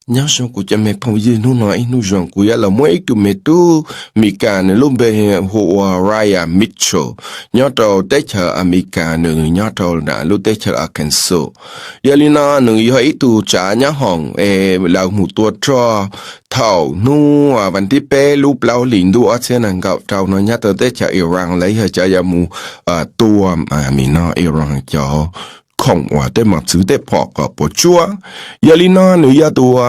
Nyob zoo kuv cov me phooj ywg, hnub no ib hnub zoo kuv yuav los muab ib tug me tub Amelikas, nws lub npe hu ua Ryan Mitchell, nyob rau teb chaws Amelikas, nws nyob rau lub teb chaws Arkansas. Yog li no nws yog ib tug tsav nyoob hoom es lawv mus tua rog thaum hnub vas thib peb lub plaub hlis ntuj ob txhiab nees nkaum rau no nyob rau teb chaws Iran, lawv yog cov yuav mus tua, mi no Iran cov khoom uas tej mos txwv tej phom kom puas tsuaj. Yog li no nws yog tus,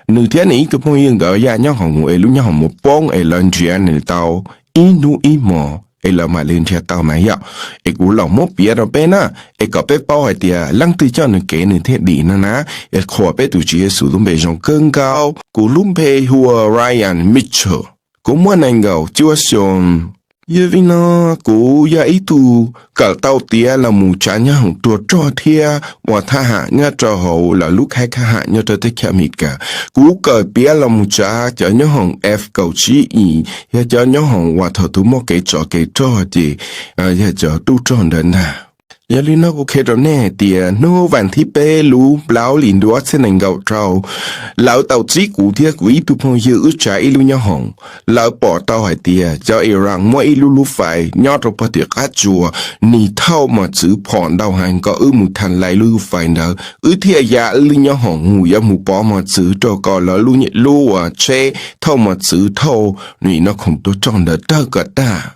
nws thiab nws ib tug phooj ywg nkawd ya nyoob hoom mus es lub nyoob hoom mus poob es lawv nrhiav nws tau ib hnub ib hmos es lawv mam li nrhiav tau mas yog. Es kuv los muab piav rau peb na, es kom peb paub hais tias leej twg coj nws kev nws thiaj dim no na. Es qhuas peb tus Tswv Yexus lub npe zoo kawg nkaus. Kuv lub npe hu ua Ryan Mitchell. Kuv muaj nees nkaum cuaj xyoo. Yog li no kuv yog ib tug kawm tau tiav los mus tsav nyoob hoom tua rog thiab ua thab ham nyob rau hauv lawv lub khab khab ham nyob rau teb chaws Amelikas. Kuv kawm piav los mus tsav cov nyoob hoom F kaum tsib i, yog cov nyoob hoom uas thaum twg muaj kev tsov kev rog ces yog cov tub rog ntawd ntag. Yog li no kuv qhia rau nej hais tias hnub vas thib peb lub plaub hlis ntuj ob txhiab nees nkaum rau, lawv tau txib kuv thiab kuv ib tug phooj ywg wb tsav ib lub nyoob hoom. Lawv pom tau hais tias cov Iran muaj ib lub lub fais nyob rau pem tim qab tsuas, nws thauj mos txwv phom ntau heev kom wb mus thas lais lub lub fais ntawd, wb thiaj ya wb lub nyoob hoom mus yuav mus pov mos txwv rau kom lawv lub uas tsheb thauj mos txwv thauj nws no khoom tua rog ntawd raws kom tag.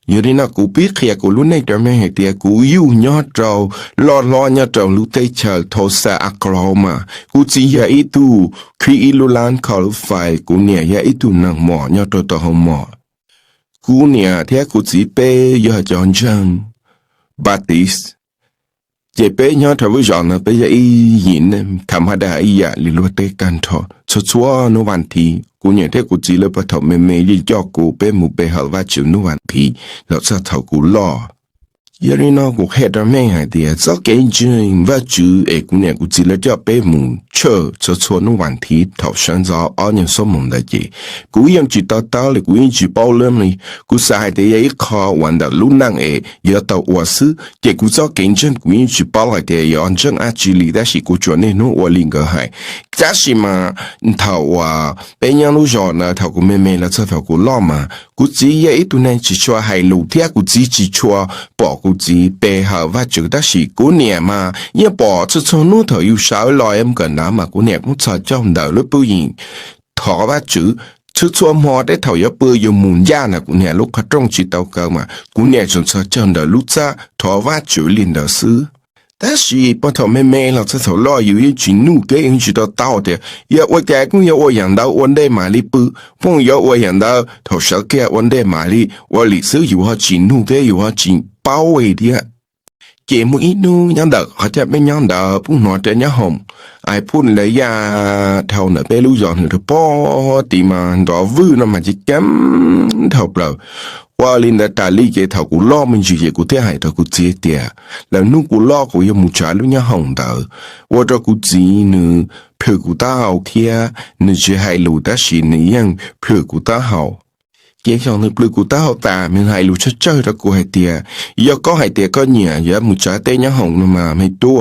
Yog li no kuv pib qhia kuv lub neej rau nej hais tias kuv yug nyob rau, loj hlob nyob rau lub teb chaws Tulsa, Oklahoma. Kuv txiv yog ib tug khib ib lub lab kho lub fais, kuv niam yog ib tug neeg mos nyob rau tom hoo mos. Kuv niam thiab kuv txiv peb yog cov ntseeg Baptist, ces peb nyob rau lub zos no peb yog ib yim neeg tham ma da ib yam li luag teb tag nrho. Txhua txhua hnub vas thiv kuv niam thiab kuv txiv lawv puag thaum me me yeej coj kuv peb mus pe hawm Vajtswv hnub vas thiv los txog thaum kuv loj. Yog li no kuv qhia rau nej hais tias txoj kev ntseeg Vajtswv es kuv niam kuv txiv lawv coj peb mus church txhua txhua hnub vas thiv thaum sawv ntxov ob nyuag xuab moos ntawd ces kuv yeej tsis to taub li, kuv yeej tsis paub lawm li. Kuv xav hais tias yog ib qho uas ntawm lub neej es yuav tau ua xwb, ces kuv txoj kev ntseeg kuv yeej tsis paub hais tias yuav ntseeg dab tsi li, tab sis kuv tsuas niaj hnub ua li nkawd hais. Tab sis mas thaum uas peb nyob lub zos ntawd thaum kuv me me los txog thaum kuv loj mas kuv txiv yog ib tug neeg tsis tshua hais lus thiab kuv txiv tsis tshua pom kuv txiv pe hawm Vajtswv, tab sis kuv niam mas yeej pom txhua txhua hnub thaum yus sawv los mus kawm ntawv mas kuv niam kuj txhos caug ntawm lub pub yeem thov Vajtswv. Txhua txhua hmo tej thaum yuav pw yus mus ncaj ntawm kuv niam lub qhov rooj tsis tau kaw mas kuv niam tseem txhos caug ntawm lub txaj thov Vajtswv li ntawd xwb. Tab sis puag thaum me me los txog thaum loj yus yeej tsis nug thiab yeej tsis to taub tias yog ua cas kuj yuav ua yam ntawd ua ntej mam li pw, phooj yuav ua yam ntawd thaum sawv kiag ua ntej mam li ua li xwb, yus ho tsis nug thiab yus ho tsis paub li thiab. Ces muaj ib hnub nyob ntawm qhov chaw peb nyob ntawd pub hnov rau nyoob hoom, pub lawv ya dhau ntawm peb lub zos nws rau pog tid mas nrov vwj no mas cem cem dhau plaws. Ua li ntawd tas li ces thaum kuv loj me ntsis ces kuv thiaj hais rau kuv txiv tias lawv hnub kuv loj kuv yuav mus tsav lub nyoob hoom ntawd, ua rau kuv txiv nws plhws kuv taub hau thiab nws tsis hais lus tab sis nws yeej plhws kuv taub hau. Ces thaum nws plhws kuv taub hau tas nws hais lus tsawg tsawg rau kuv hais tias, yog koj hais tias koj nyiam yuav mus tsav tej nyoob hoom no mas me tub,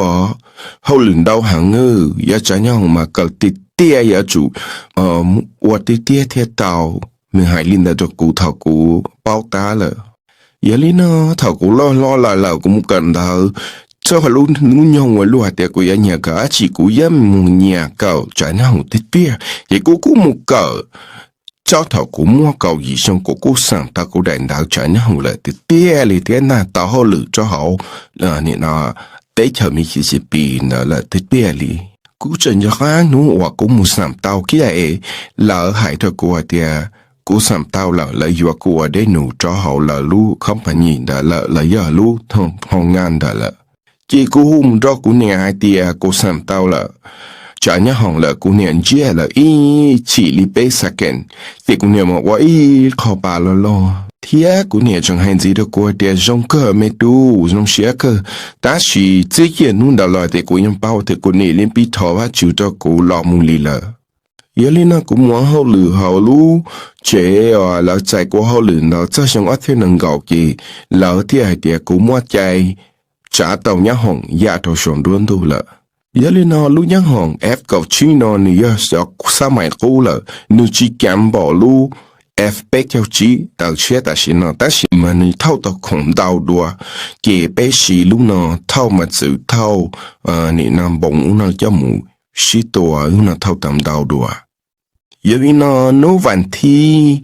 hauj lwm ntau heev, yuav tsav nyoob hoom mas kawm tiag tiag yuav tsum ua tiag tiag thiaj tau. Nws hais li ntawd rau kuv thaum kuv paub tab lawm. Yog li no thaum kuv loj hlob lawm lawm kuv mus kawm ntawv, txog lub nyoog uas luag hais tias kuv yuav nyiam kawm dab tsi kuv yeej mus nyiam kawm tsav nyoob hoom tiag tiag. Ces kuv kuj mus kawm txog thaum kuv muaj kaum yim xyoo kuv kuj xeem tau kuv daim ntawv tsav nyoob hoom lawm tiag tiag li thiab nag tau hauj lwm rau hauv teb chaws Mississippi ntawd lawm tiag tiag li. Kuv tseem nco qab hnub uas kuv mus xeem tau kiag es lawv hais rau kuv hais tias kuv xeem tau lawm, lawv yuav kuv ua dej num rau hauv lawv lub company ntawd lawm, lawv yog lub hoo nga ntawd lawm. Ces kuv hu mus rau kuv niam hais tias kuv xeem tau lawm, tsav nyoob hoom lawm. Kuv niam ntsiag lawm ib chim li peb second, ces kuv niam mas ua ib qho pa loj loj thiab kuv niam tseem hais ntxiv rau kuv hais tias zoo kawg me tub, zoo siab kawg. Tab sis txij kiag hnub ntawd los tias kuv yeej paub tias kuv niam yeej pib thov Vajtswv rau kuv los mus li lawm. Yog li no kuv mus ua hauj lwm hauv lub tsev uas lawv txais kuv ua hauj lwm ntawd txog xyoo ob txhiab nees nkaum ces lawv thiaj hais tias kuv muaj cai tsav tau nyoob hoom ya rau saum nruab ntug lawm. Yog li no lub nyob hoom F kaum tsib no nws yog xyov xab mais qub lawm, nws tsis ceev npaum lub F peb caug tsib tawm tshiab tam sim no, tab sis mas nws thauj tau khoom ntau dua, ces peb siv lub no thauj mas txwv thauj nim no npoov ub no coj mus sib tua, lub no thauj tau ntau dua. Yog li no hnub vas thib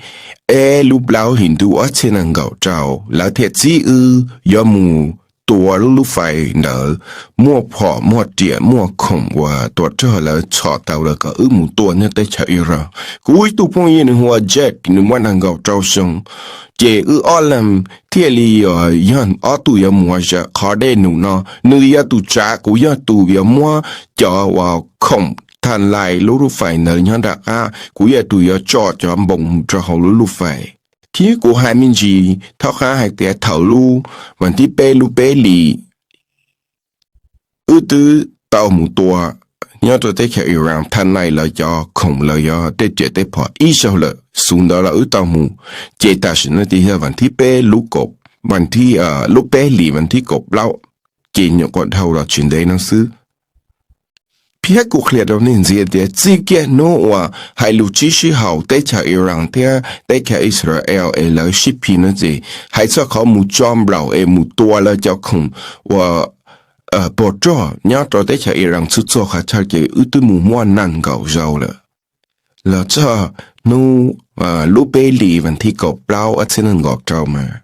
ib lub plaub hlis ntuj ob txhiab nees nkaum rau, lawv thiaj txib wb yuav mus tua lub lub fais ntawd, muaj phom muaj riam muaj khoom uas tua rog lawv txhom tau lawm kom wb mus tua nyob teb chaws Iran. Kuv ib tug phooj ywg nws hu ua Jack, nws muaj nees nkaum rau xyoo, ces wb ob leeg thiaj li yog ob tug yuav mus zam qhov dej num no. Nws yog tus tsav, kuv yog tus yuav muab cov uas khoom tha lais lub lub fais ntawd nyob nram qab, kuv yog tus yuav tso cov npoov mus rau hauv lub lub fais. Thiab kuv hais me ntsis thaub qab hais tias thaum lub vas thib peb lub peb hlis wb twb tau mus tua nyob rau teb chaws Iran tha lais lawv cov khoom lawv yog tej riam tej phom ib zaug lawm, xub ntawd los wb tau mus, ces tam sim no ces yog vas thib peb lub kaum, lub peb hlis vas thib kaum plaub, ces nyuam qhuav dhau los tsis ntev no xwb. Thiab kuv qhia rau nej ntxiv tias txij kiag hnub uas hais lus tsis sib haum teb chaws Iran thiab teb chaws Israel es lawv sib phim no ces hais txog qhov mus tso nplaum es mus tua lawv cov khoom uas pog rog nyob rau teb chaws Iran txhua txhua qhov chaw ces wb twb mus muaj nees nkaum zaus lawm, los txog hnub lub peb hlis vas thib kaum plaub ob txhiab nees nkaum rau mas.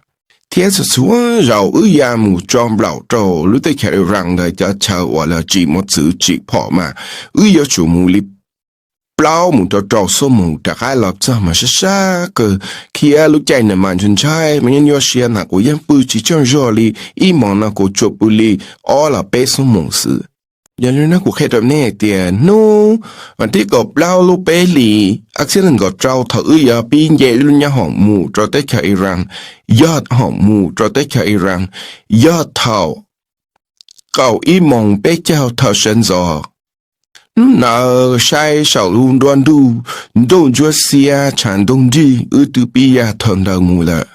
Thiab txhua txhua zaus wb ya mus tso nplaum rau lub teb chaws Iran ntawd cov chaw uas lawv tsim mos txwv tsim phom mas wb yuav tsum mus li plaub mus rau rau xuab moos rov qab los txog mas sab sab kawg. Khiav lub caij no mas ntshai ntshai mas nyob nyuaj siab na, kuv yeej pw tsis tsaug zog li, ib hmos no kuv tsuas pw li ob los peb xuab moos xwb. Yog li no kuv qhia rau nej hais tias hnub vas thib kaum plaub lub peb hlis ob txhiab nees nkaum rau thaum wb yuav pib nce lub nyab hoom mus rau teb chaws Iran, yog hoom mus rau teb chaws Iran, yog thaum kaum ib moos peb caug thaum sawv ntxov. Hnub ntawd saib saum lub nruab ntuj, ntuj ntsuab xiab tshav ntuj nrig, wb twb pib ya thaum ntawd mus lawm.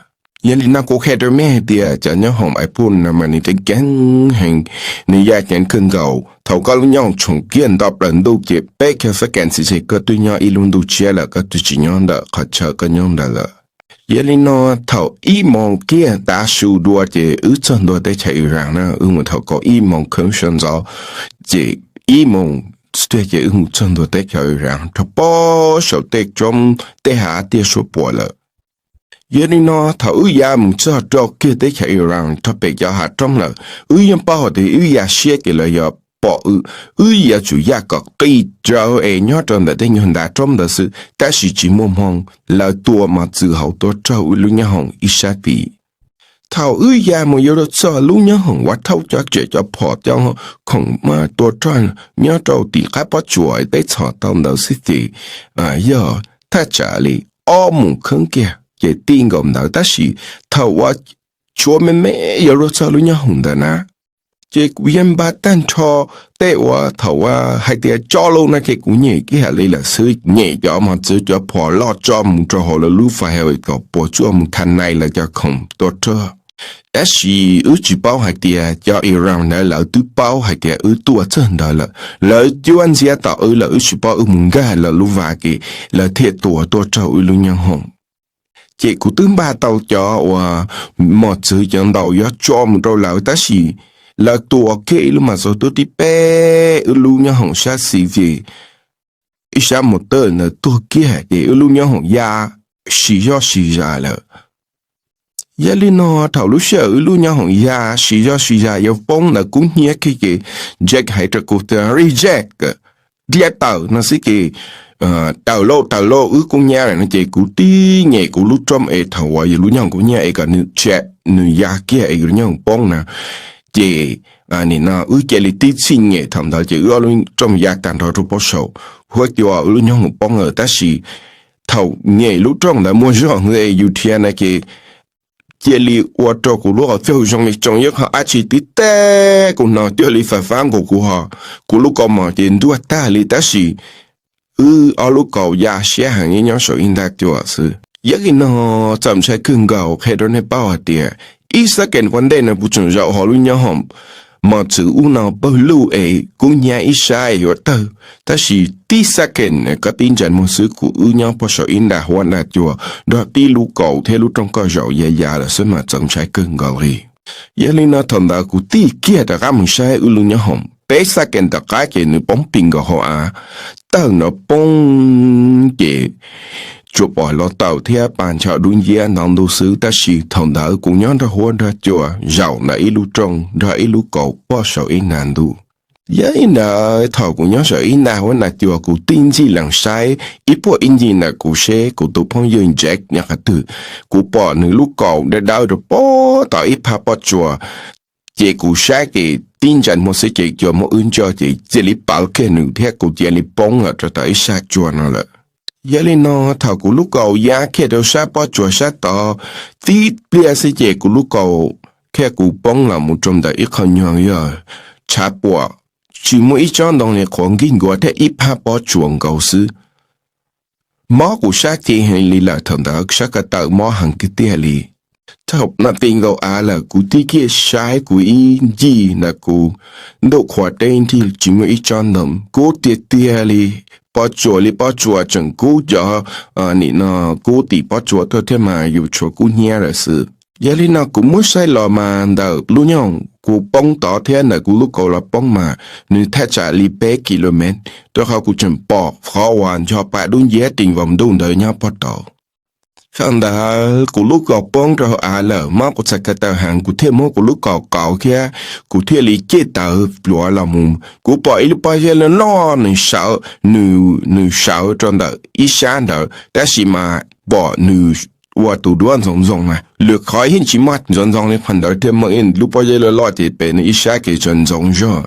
Yog li no kuv qhia rau nej hais tias cov nyab hoom iPhone no mas nws ceev ceev heev, nws ya ceev kawg nkaus. Thaum koj lub nyab hoom tshoom kiag nto plaws ntuj ces peb caug second xwb ces koj twb nyob ib lub ntuj tshiab lawm, koj twb tsis nyob ntawm qhov chaw koj nyob ntawd lawm. Yog li no thaum ib moos kiag tav su dua ces wb txog ntua teb chaws Iran na, wb mus thaum kaum ib moos kheev sawv ntxov, ces ib moos tiag ces wb mus txog ntua teb chaws Iran rau pob saum tej roob tej hav tiaj suab puam lawm. Yog li no thaum wb ya mus txog rau kiag teb chaws Iran rau pem cov hav roob lawm, wb yeej paub hais tias wb ya siab ces lawv yuav pom wb, wb yuav tsum ya kom qis rawv es nyob rau ntawm tej nyuag ntav roob ntawd xwb, tab sis tsis muaj hmoo, lawv tua mos txwv hauv tuaj raug wb lub nyab hoom ib sab tid. Thaum wb ya mus yuav luag txog lub nyab hoom uas thauj cov riam cov phom cov khoom mas tua raug nyob rau tim qab pob tsuas peb txhom tau ntawd xwb ces yog thaj tsam li ob moos kheev kiag ces tij nkaus ntawd, tab sis thaum uas tshuav me me yuav luag txog lub nyab hoom ntawd na, ces kuv yeej npaj tag nrho tej uas thaum uas hais tias tso lus no ces kuv nyem kiag li lawm xwb, nyem cov mos txwv cov phom loj tso mus rau hauv lawv lub fais kom puas tsuaj mus tha nais lawv cov khoom tua raug. Tab sis wb tsis paub hais tias cov Iran ntawd lawv twb paub hais tias wb tuaj txog ntawd lawm, lawv cuab ntxiab tom wb lawm, wb tsis paub wb mus nkag lawv lub vas ces lawv thiaj tua tuaj raug wb lub nyab hoom. Ces kuv twb npaj tau cov uas mos txwv cov ntaus yuav tso mus rau lawv, tab sis lawv tua kiag ib lub mos txwv tub tib peb wb lub nyab hoom sab xis ces ib sab mos tawj ntawd tuag kiag ces wb lub nyab hoom ya sib zog sib zas lawm. Yog li no thaum lub sij hawm wb lub nyab hoom ya sib zog sib zas yuav poob ntawd kub hnyiab kiag ces Jack hais rau kuv tias, Jack, diab tawm no xwb ces tawm lauj tawm lauj, wb kub hnyiab lawm no ces kuv tib nyem kuv lub rooj es thaum uas yus lub nyab hoom kub hnyiab es kom nws tsam nws ya kiag es yus lub nyab hoom poob na. Ces nim no wb cia li tib txhij nyem thaum ntawd ces wb ob lub rooj ya tag nrho rau pob saum, huab cua wb lub nyab hoom poob lawm, tab sis thaum nyem lub rooj ntawd muaj zog es yus dhia na ces cia li ua rau kuv lub qhov cub zoo li tsoo ib qho dab tsi tib teb kuv no cuag li fais fab nkaus kuv ho, kuv lub kaus mom ces ntuag tag li, tab sis wb ob lub kaus ya siab heev nyob saum ib nta cua xwb. Yog li no txaus ntshai kawg nkaus, qhia rau nej paub hais tias ib second ua ntej no kuv tseem zaum hauv lub nyab hoom mos txwv ub no pawg lug es kub hnyiab ib sab yuav tawg, tab sis tib second koj tib ntsa muag xwb kuv wb nyob puag saum ib nta huab nta cua nrog tib lub kaus thiab lub rooj koj zaum ya ya lawm xwb mas txaus ntshai kawg nkaus li. Yog li no thaum ntawd kuv tij kiag rov qab mus saib wb lub nyob hoom, peb second tom qab ces nws poob pis nkaus hauv av, tawg nrov poob ces tsuas pom hlo taws thiab pa ntshav dub nciab ntov ntuj xwb, tab sis thaum ntawd kuv nyob nrog huab nrog cua zaum ntawm ib lub rooj nrog ib lub kaus puag saum ib nta ntuj. Yog li ntawd thaum kuv nyob saum ib nta huab nta cua kuv tij ntxig lees saib ib puag ib ncig ntawm kuv seb kuv tus phooj ywg Jack nyob qhov twg. Kuv pom nws lub kaus dawb dawb rau puag tom ib phab pob tsuas, ces kuv saib ces tib ntsa muag xwb ces cua muab wb ntso ces cia li pawv kiag nws thiab kuv cia li poob lawm rau tom ib sab tsua no lawm. Yog li no thaum kuv lub kaus ya kiag rau sab pob tsuas sab tod, tib pliag xwb ces kuv lub kaus thiab kuv poob los mus rau ntawm ib qho nyuag yog tshav puam, tsis muaj ib tsob ntoo li, qhuav nkig nkuav thiab ib phab pob tsuas nkaus xwb. Mob kuv sab cev heev li lawm, thaum ntawd sab ko taw mob heev tiag tiag li. Thaum no ti nkaus av lawm kuv tib kiag saib kuv ib ncig ntawm kuv ntuj qhuav deb nrig tsis muaj ib tsob ntoo, kub tiag tiag li. Pob tsuas li pob tsuas tseem kub cov, nim no kub tim pob tsuas tuaj thiab mas yus tshuav kub hnyiab lawm xwb. Yog li no kuv muab saib los mas ntawm lub nyoog kuv poob tod thiab ntawm kuv lub kaus los poob mas nws thaj tsam li peb kilomev, rau qhov kuv tseem pom qhov uas ncho pa dub nciab ris vaus ntuj ntawd nyob puag tod. Thaum ntawd kuv lub kaus poob rau hauv av lawm, mob kuv txhais ko taw heev, kuv thiaj muab kuv lub kaus kauv thiab kuv thiaj li cem tawv pluav los mus. Kuv pom ib lub pob zeb loj loj nws sawv, nws sawv rau ntawm ib sab ntawd tab sis mas pom nws ua tus duab ntxoov ntxoo mas lwm qhov yeej tsis muaj ntxoov ntxoo li, qhov ntawd thiaj muaj ib lub pob zeb loj loj ces pem nws ib sab kev tsa ntxoov zog.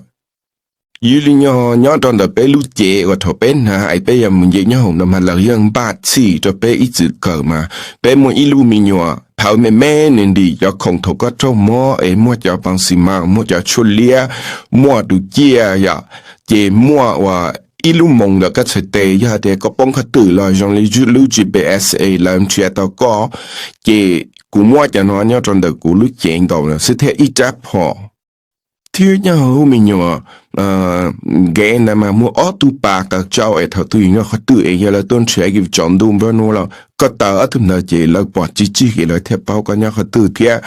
Yog li no nyob rau ntawm peb lub cev uas thaum peb hnav es peb yuav mus nce nyob hoom no mas lawv yeej npaj txhij rau peb ib txwm kawm mas peb muaj ib lub me nyuam phawv me me nws ntim cov khoom thaum koj raug mob es muaj cov pes xi mas, muaj cov tshuaj liab, muaj tus ciaj yom, ces muaj uas ib lub moos ntawm koj txhais tes, yog tias koj poob qhov twg los zoo li lub G P S es lawv nrhiav tau koj. Ces kuv muab cov no nyob rau ntawm kuv lub cev nkaus lawm xwb thiab ib rab phom thiab nyob hauv lub me nyuam nkev ntawd mas muaj ob tug pas taws tsau es thaum twg yus nyob qhov twg es yog lawv tuaj nrhiav yus tsaus ntuj nplooj nuj los koj taws ob tug ntawd ces lawv pom tsig tsig es lawv thiaj paub koj nyob qhov twg thiab.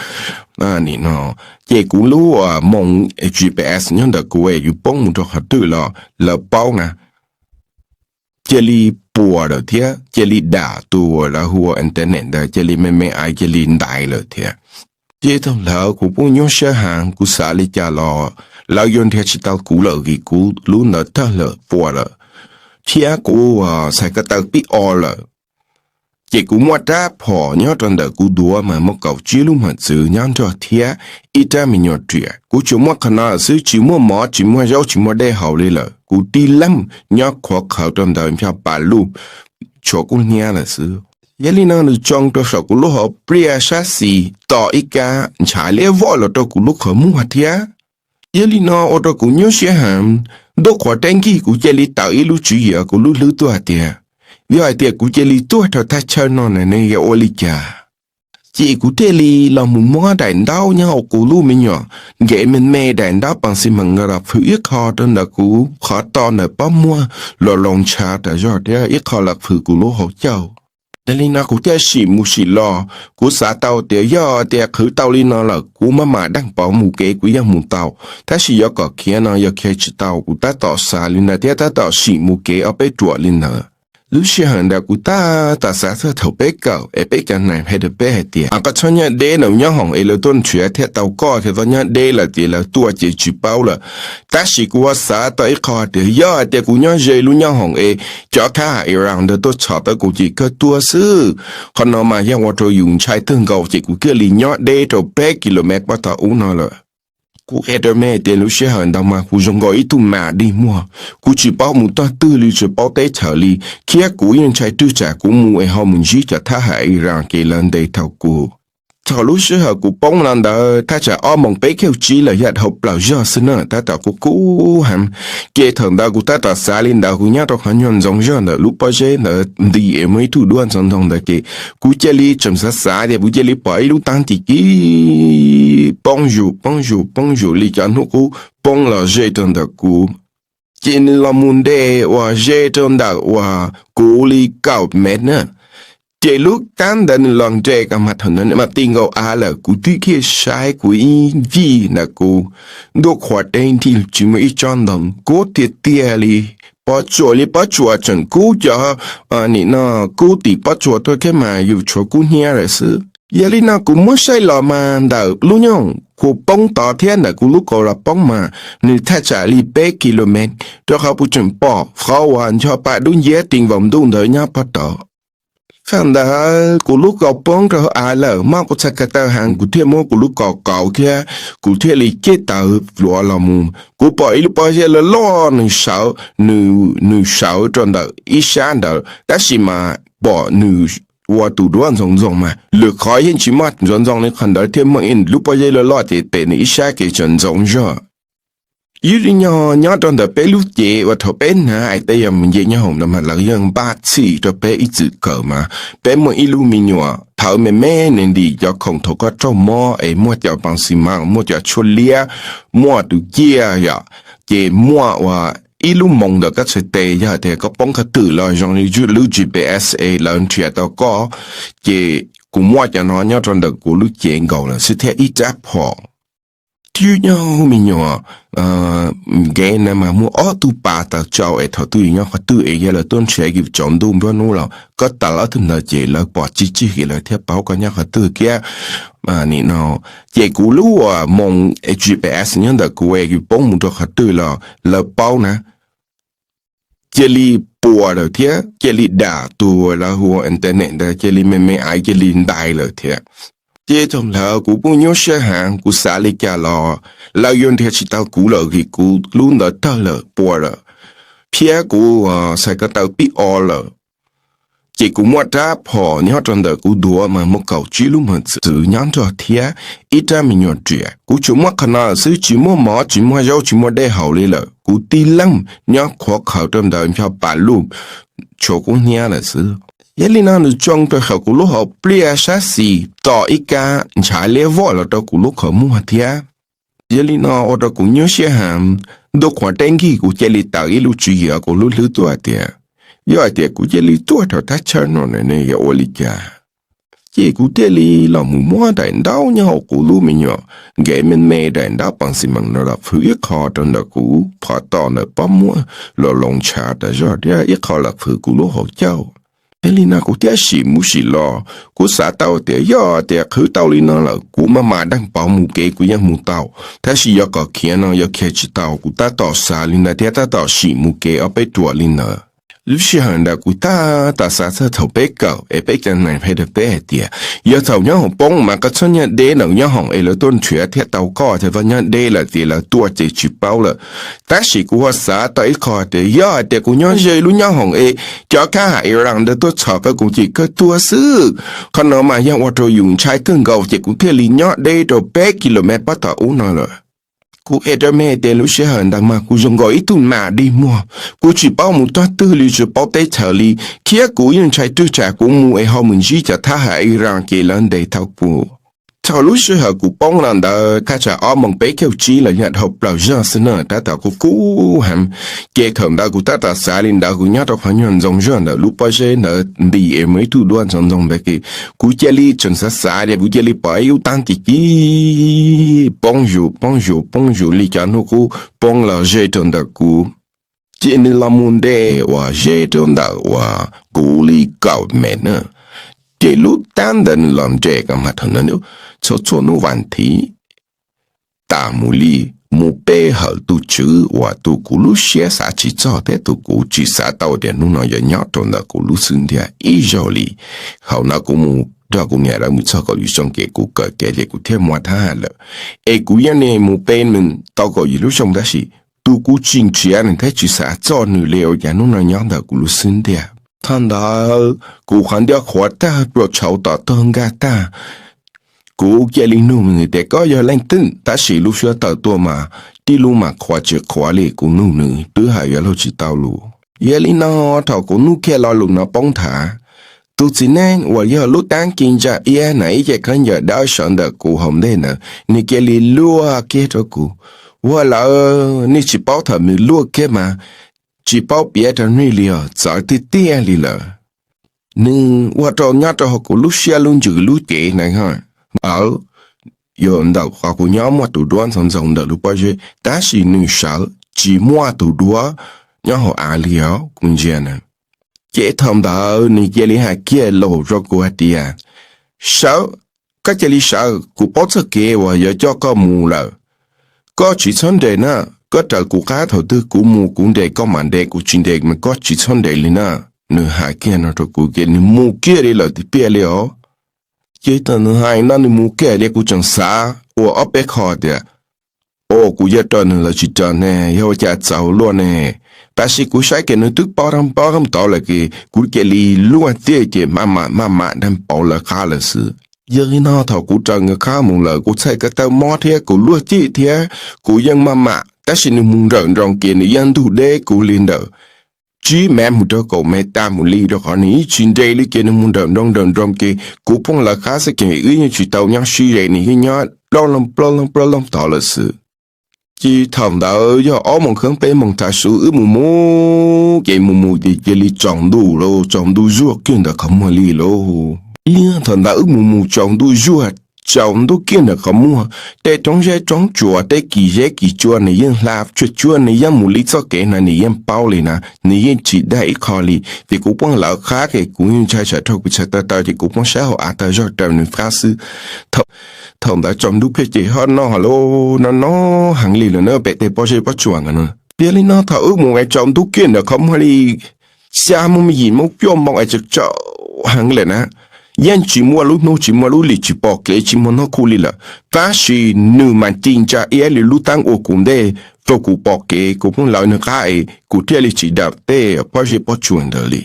Nim no ces kuv lub moos G P S nyob ntawm kuv es yus poob mus rau qhov twg los lawv paub na. Cia li puas lawm thiab cia li dam tus uas lawv hu ua internet ntawd cia li me me ais cia li ntais lawm thiab. Ces thaum ntawd kuv kuj nyuaj siab heev, kuv xav li cas los lawv yuav nrhiav tsis tau kuv lawm vim kuv lub ntawd tawg lawm puas lawm thiab kuv txhais ko taw pib o lawm. Ces kuv muaj rab phom nyob rau ntawm kuv duav mas muaj kaum tsib lub mos txwv nyob nrog thiab ib rab me nyuam riam. Kuv tsuas muaj qhov no xwb, tsis muaj mov, tsis muaj zaub, tsis muaj dej haus li lawm. Kuv tib leeg nyob qhuav qhawv rau ntawm ncho pa luj, tshuav kub hnyiab lawm xwb. Yog li no nws tsoo rau saum kuv lub hauv pliaj sab xis tom ib kab ntshav liab voj los rau kuv lub qhov muag thiab. Yog li no ua rau kuv nyuaj siab heev, ntuj qhuav deb nkig kuv cia li tawm ib lub tswv yim kuv lub hlwb tuaj hais tias, yog hais tias kuv cia li tuag rau thaj chaw no na ne yuav ua li cas? Ces kuv thiaj li los mus muab daim ntaub nyob hauv kuv lub me nyuam nkev me me, daim ntaub pes xi mas los phwm ib qho rau ntawm kuv qhov to ntawm pob muag los loos ntshav tas zog thiab ib qho los phwm kuv lub hauv caug. Yog li no kuv thiaj sim mus sim los, kuv xav tau tias yog tias qhwv tau li no lawm kuv maj mam deej pauv mus kev kuv yeej mus tau, tab sis yuav kom khiav no yog khiav tsis tau. Kuv tab tom xav li ntawd thiab tab tom sim mus kev ob peb ruam li ntawd. Lub sij hawm ntawd kuv tab tom xav txog thaum peb kawm es peb cov nais hais rau peb hais tias koj txhob nyob deb, nws nyob hoom es lawv tuaj nrhiav thiaj tau koj, thiaj tau nyob deb lawm ces lawv tuaj ces tsis paub lawm. Tab sis kuv ua xav tau ib qho tias yog hais tias kuv nyob ze lub nyob hoom es cov thab ham Iran ntawd tuaj txhom tau kuv ces kawg tuag xwb. Qhov no mas yog ua rau yus ntshai kawg nkaus ces kuv thiaj li nyob deb rau peb kilomev pab tom ub no lawm. Kuv qhia rau mej tias lub sij hawm ntawd mas kuv zoo nkaus ib tug mas dig muag, kuv tsis paub mus tog twg li, tsis paub teb chaws li, thiab kuv yeej ntshai twb tsam kuv mus es ho mus ntsib cov thab ham Iran ces lawv ntes tau kuv. Thaum lub sij hawm kuv poob los ntawd thaj tsam ob moos peb caug tsib lawm, yog dhau plaws zog xwb na, tab tom kub kub heev. Ces thaum ntawd kuv tab tom xav li ntawd, kuv nyob rau qhov nyuag ntxoov zog ntawm lub pob zeb ntawd nti es muaj ib tug duab ntxoov ntxoo ntawd, ces kuv cia li tseem xav xav tias kuv cia li pom ib lub teeb ci ci poob zus poob zus poob zus li cov hnub qub poob los ze rau ntawm kuv. Ces nws los mus nres uas ze rau ntawm uas kuv li kaum mev na. Ces lub teeb ntawd nws los nres ka mas thaum ntawd nws mas ti nkaus av lawm, kuv twb khiav saib kuv ib ncig ntawm kuv ntuj qhuav deb nti tsis muaj ib tsob ntoo, kub tiag tiag li. Pob tsuas li pob tsuas tseem kub cov, nim no kub tim pob tsuas tuaj thiab mas yus tshuav kub hnyiab lawm xwb. Yog li no kuv muab saib los mas ntawm lub nyoog kuv poob tod thiab ntawm kuv lub kaus los poob mas nws thaj tsam li peb kilomev, rau qhov kuv tseem pom qhov uas ncho pa dub nciab ti nkaus ntuj ntawd nyob pog tod. Thaum ntawd kuv lub kaus poob rau av lawm, mob kuv txhais ko taw heev, kuv thiaj muab kuv lub kaus kauv thiab kuv thiaj li cem tawv luav los mus. Kuv pom ib lub pob zeb loj loj nws sawv, nws sawv rau ntawm ib sab ntawd, tab sis mas pom nws ua tus duab ntxoov ntxoo mas lwm qhov yeej tsis muaj ntxoov ntxoo li, qhov ntawd thiaj muaj ib lub pob zeb loj loj ces pem nws ib sab kev tseem ntxoov zog. Ib li nyob nyob rau ntawm peb lub cev uas thaum peb hnav hais tias yog mus nce nyob hoom ntawd mas lawv yeej npaj txhij rau peb ib txwm kawm mas peb muaj ib lub me nyuam thawv me me nws ntim cov khoom thaum koj raug mob es muaj cov poo xi mas, muaj cov tshuaj liab, muaj tus ciaj yom, ces muaj ua ib lub moo ntawm koj txhais tes, yog tias koj poob qhov twg los zoo li lub G P S es lawv nrhiav tau koj. Ces kuv muaj cov no nyob rau ntawm kuv lub cev nkaus lawm xwb thiab ib rab phom. Twb nyob me nyuam nkev na mas muaj ob tug pas taws tsau es thaum twg yus nyob qhov twg es yog lawv tuaj nrhiav yus tsaus ntuj nruab hnub los koj taws ob tug ntawd ces lawv pom tsig tsig kiag lawv thiaj paub koj nyob qhov twg thiab. Nim no ces kuv lub uas moo G P S nyob ntawm kuv es yus poob mus rau qhov twg los lawv paub na. Cia li puas lawm thiab cia li dam tus lawv hu ua internet ntawd cia li me me aiv cia li ntais lawm thiab. Ces thaum ntawd kuv kuj nyuaj siab heev, kuv xav li cas los lawv yuav nrhiav tsis tau kuv lawm vim kuv lub ntawd tawg lawm puas lawm, thiab kuv txhais ko taw pib o lawm. Ces kuv muaj rab phom nyob rau ntawm kuv duav mas muaj kaum tsib lub mos txwv nyob nrog thiab ib rab me nyuam riam. Kuv tsuas muaj qhov no lawm xwb, tsis muaj mov tsis muaj zaub tsis muaj dej haus li lawm. Kuv tib leeg nyob qhuav qhawv rau ntawd ncho pa luj, tshuav kub hnyiab lawm xwb. Yog li no nws tsoo rau saum kuv lub hauv pliaj sab xis tom ib kab ntshav liab voj los rau kuv lub qhov muag thiab. Yog li no ua rau kuv nyuaj siab heev, ntuj qhuav deb nkig kuv cia li taws ib lub tswv yim kuv lub hlwb tuaj hais tias, yog hais tias kuv cia li tuag rau thaj chaw no nws yuav ua li cas. Ces kuv thiaj li los mus muab daim ntaub nyob hauv kuv lub me nyuam nkev me me daim ntaub poo xi mas no los fwv ib qho rau ntawm kuv phom tom ntawm pob muab los loo ntshav tas zog thiab ib qho los fwv kuv lub hauv caug. Yog li no kuv thiaj sim mus sim los, kuv xav tau tias yog tias qhwv tau li no lawm kuv maj mam deeg pauv mus kev kuv yeej mus tau, tab sis yog kom khiav no yog khiav tsis tau. Kuv tab tom xav li ntawd thiab tab tom sim mus kev ob peb ruam li ntawd. Lub sij hawm ntawd kuv tab tom xav txog thaum peb kawm es peb cov nees pheej rau peb hais tias, yog thaum nyob hauv poob mas koj txhob nyob deb ntawm nyob hoom es lawv tuaj nrhiav thiaj tau koj, thaum koj nyob deb lawm ces lawv tuaj ces tsis paub lawm. Tab sis kuv ho xav tau ib qho tias yog hais tias kuv nyob ze lub nyob hoom es cov kab ham Iran ntawd tuaj txhom kawg kuv ces kawg tuag xwb. Qhov no mas yog ua rau yus ntshai kawg nkaus ces kuv thiaj li nyob deb rau peb kilomev pob tom ub no lawm. Kuv qhia rau mej tias lub sij hawm ntawd mas kuv zoo nkaus ib tug nas dig muag, kuv tsis paub mus tog twg li, tsis paub teb chaws li, thiab kuv yeej ntshai twb tsam kuv mus es ho mus ntsib cov thab ham Iran ces lawv ntes tau kuv. Thaum lub sij hawm kuv poob los ntawd thaj tsam ob moos peb caug tsib los yog dhau plaws zog xwb na, tab tom kub kub heev. Ces thaum ntawd kuv tab tom xav li ntawd, kuv nyob rau qhov nyuag ntxoov zog ntawm lub pob zeb ntawd nti es muaj ib tug duab ntxoov ntxoo ntawd ces kuv cia li tseem xav xav tias kuv cia li pom ib lub teeb ci ci poob zus poob zus poob zus li cov hnub qub poob los ze rau ntawm kuv. Ces nws los mus nres uas ze rau ntawm uas kuv li kaum mev na. Ces lub teeb ntawd nws los nres ka mas thaum ntawd txhua txhua hnub vas thiv tas mus li, mus pe hawm tus tswv uas tus kuv lub siab xav tsis txog thiab tus kuv tsis xav tau tias hnub no yuav nyob rau ntawm kuv lub xub ntiag ib zaug li. Thaum no kuv mus nrog kuv niam lawv mus txog kaum yim xyoo ces kuv kawm kev ces kuv thiaj muaj thab ham lawm. Es kuv yeej mus pe nws tau kaum yim lub xyoo tab sis tus kuv tsis nrhiav nws thiab tsis xav txog nws li ua cas hnub no nyob ntawm kuv lub xub ntiag. Thaum ntawd kuv qhov ntiaj qhuav tag, pluas tshauv tom tog nkag tag, Kuv cia li nug nws tias koj yog leej twg, tab sis lub suab tawm tuaj mas tib lub mas qhuav tsis qhuav li, kuv nug nws twb hais yuav luag tsis tau lus. Yog li no thaum kuv nug kiag lo lus no poob nthav, tus txiv neej uas yog lub taab ci ntsa iab na ib ce khaub ncaws dawb sawv ntawm kuv hauv ntej ntawd nws cia li luaj kiag rau kuv, ua lawv nej tsis paub thaum nws luaj kiag mas tsis paub piav rau nej li os, txawv tiag tiag li lawm. Nws ua rau nyob rau hauv kuv lub siab lub ntsws lub cev na, ntawd yuav ntawm qhov kuv nyob muaj tus duab ntxoov ntxoo ntawm lub pob zeb, tab sis nws sawv tsis muaj tus duab nyob hauv av li os kuv ntsia na. Ces thaum ntawd nws cia li hais kiag los rau kuv hais tias, sawv, koj cia li sawv, kuv paub txoj kev uas yuav coj koj mus lawm. Koj tsis txhob nres na, koj raws kuv qab, thaum twg kuv mus kuv nres koj mam nres, kuv tsis nres mas koj tsis txhob nres li na. Nws hais kiag no rau kuv ces nws mus kiag li lawm tiag tiag li os. Ces thaum nws hais no nws mus kiag li kuv tseem xav ua ob peb qho tias, o, kuv yog raws nws los tsis raws ne, yog ua cas txaus luaj ne. Tab sis kuv saib kiag nws twb paub paub tod lawm ces kuv cia li luaj tij ces maj mam maj mam dag pauv lawv qab lawm xwb. Yog li no thaum kuv raws nkawd qab mus lawm kuv txhais ko taw mob thiab kuv luaj tij thiab kuv yeej maj mam, tab sis nws mus nrawm nroos ces nws yeej ntug deb kuv li ntawm tsib mev mus rau kaum mev tas mus li, rau qhov nws yeej tsis nres li ces nws mus nrawm nroos nrawm nroos ces kuv poob lawv qab xwb ces wb yeej tsis tau nyob sib ze, nws yeej nyob plaub loog plaub loog plaub loog tod lawm xwb. Ces thaum ntawd yog ob moos kheeb peb moos tav su wb mus mus ces mus mus ces cia li tsaus ntuj lauj, tsaus ntuj zuag kiag ntawm qhov muag li lauj. Thaum ntawd wb mus mus tsaus ntuj zuag, tsaus ntuj kiag ntawm qhov muag, tej roob zeb roob tsuas, tej kis zeb kis tsua nws yeej hla tsuag tsuag, nws yeej mus li txoj kev no nws yeej paub li na, nws yeej tsis dag ib qho li. Ces kuv poob lawv qab ces kuv yeej ntshai tsam dhau kuv txhais taw taw ces kuv poob sab hauv av taw zog raws nws qab xwb. Thaum ntawd tsaus ntuj kiag ces ho no lauj, no no heev li lawm na pem tej pob zeb pob tsuas ntawd na. Yog li no thaum wb mus es tsaus ntuj kiag ntawm qhov muag li xya moos me yim moos cuaj moos es tsaus heev lawm na, yeej tsis muaj lub hnub tsis muaj lub hlis tsis pom kev tsis muaj hnub khu li lawm, tab sis nws mas ci ntsa iab li lub teeb ua kuv ntej rau kuv pom kev, kuv poob lawv nws qab es kuv thiaj li tsis dam tej pob zeb pob tsuas ntawd li.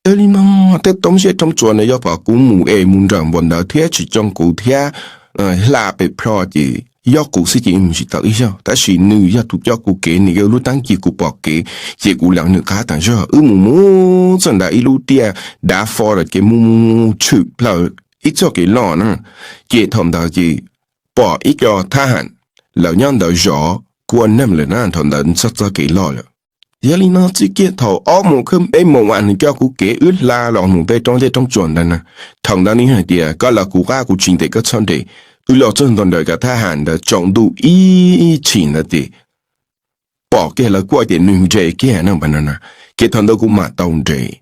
Yog li no tej roob zeb roob tsuas ntawd yog kom kuv mus es mus nrawm npaum ntawd thiab tsis tsoo kuv thiab hla pem plho ces yog kuv xwb ces mus tsis tau ib zaug, tab sis nws yog tus coj kuv kev, nws yog lub teeb ci kuv pom kev, ces kuv lawv nws qab tas zog. Wb mus mus txog ntawm ib lub tiaj dav fo lawm ces mus mus tshwm plaws ib txoj kev loj na, ces thaum ntawd ces pom ib co thab ham lawv nyob ntawd zov kua neeg lawm na, thaum ntawd txog txoj kev loj lawm. Yog li no txij kiag thaum ob moos kheeb peb moos uas nws coj kuv kev wb hla los mus pem roob zeb roob tsuas ntawd na, thaum ntawd nws hais tias koj lawv kuv qab kuv tsis nres koj txhob nres. Wb los txog ntua ntawm cov thab ham ntawd tsaus ntuj ib chim ntawd ces pom kiag lawv kuaj ces nws nres kiag no, ces thaum ntawd kuv mam tau nres.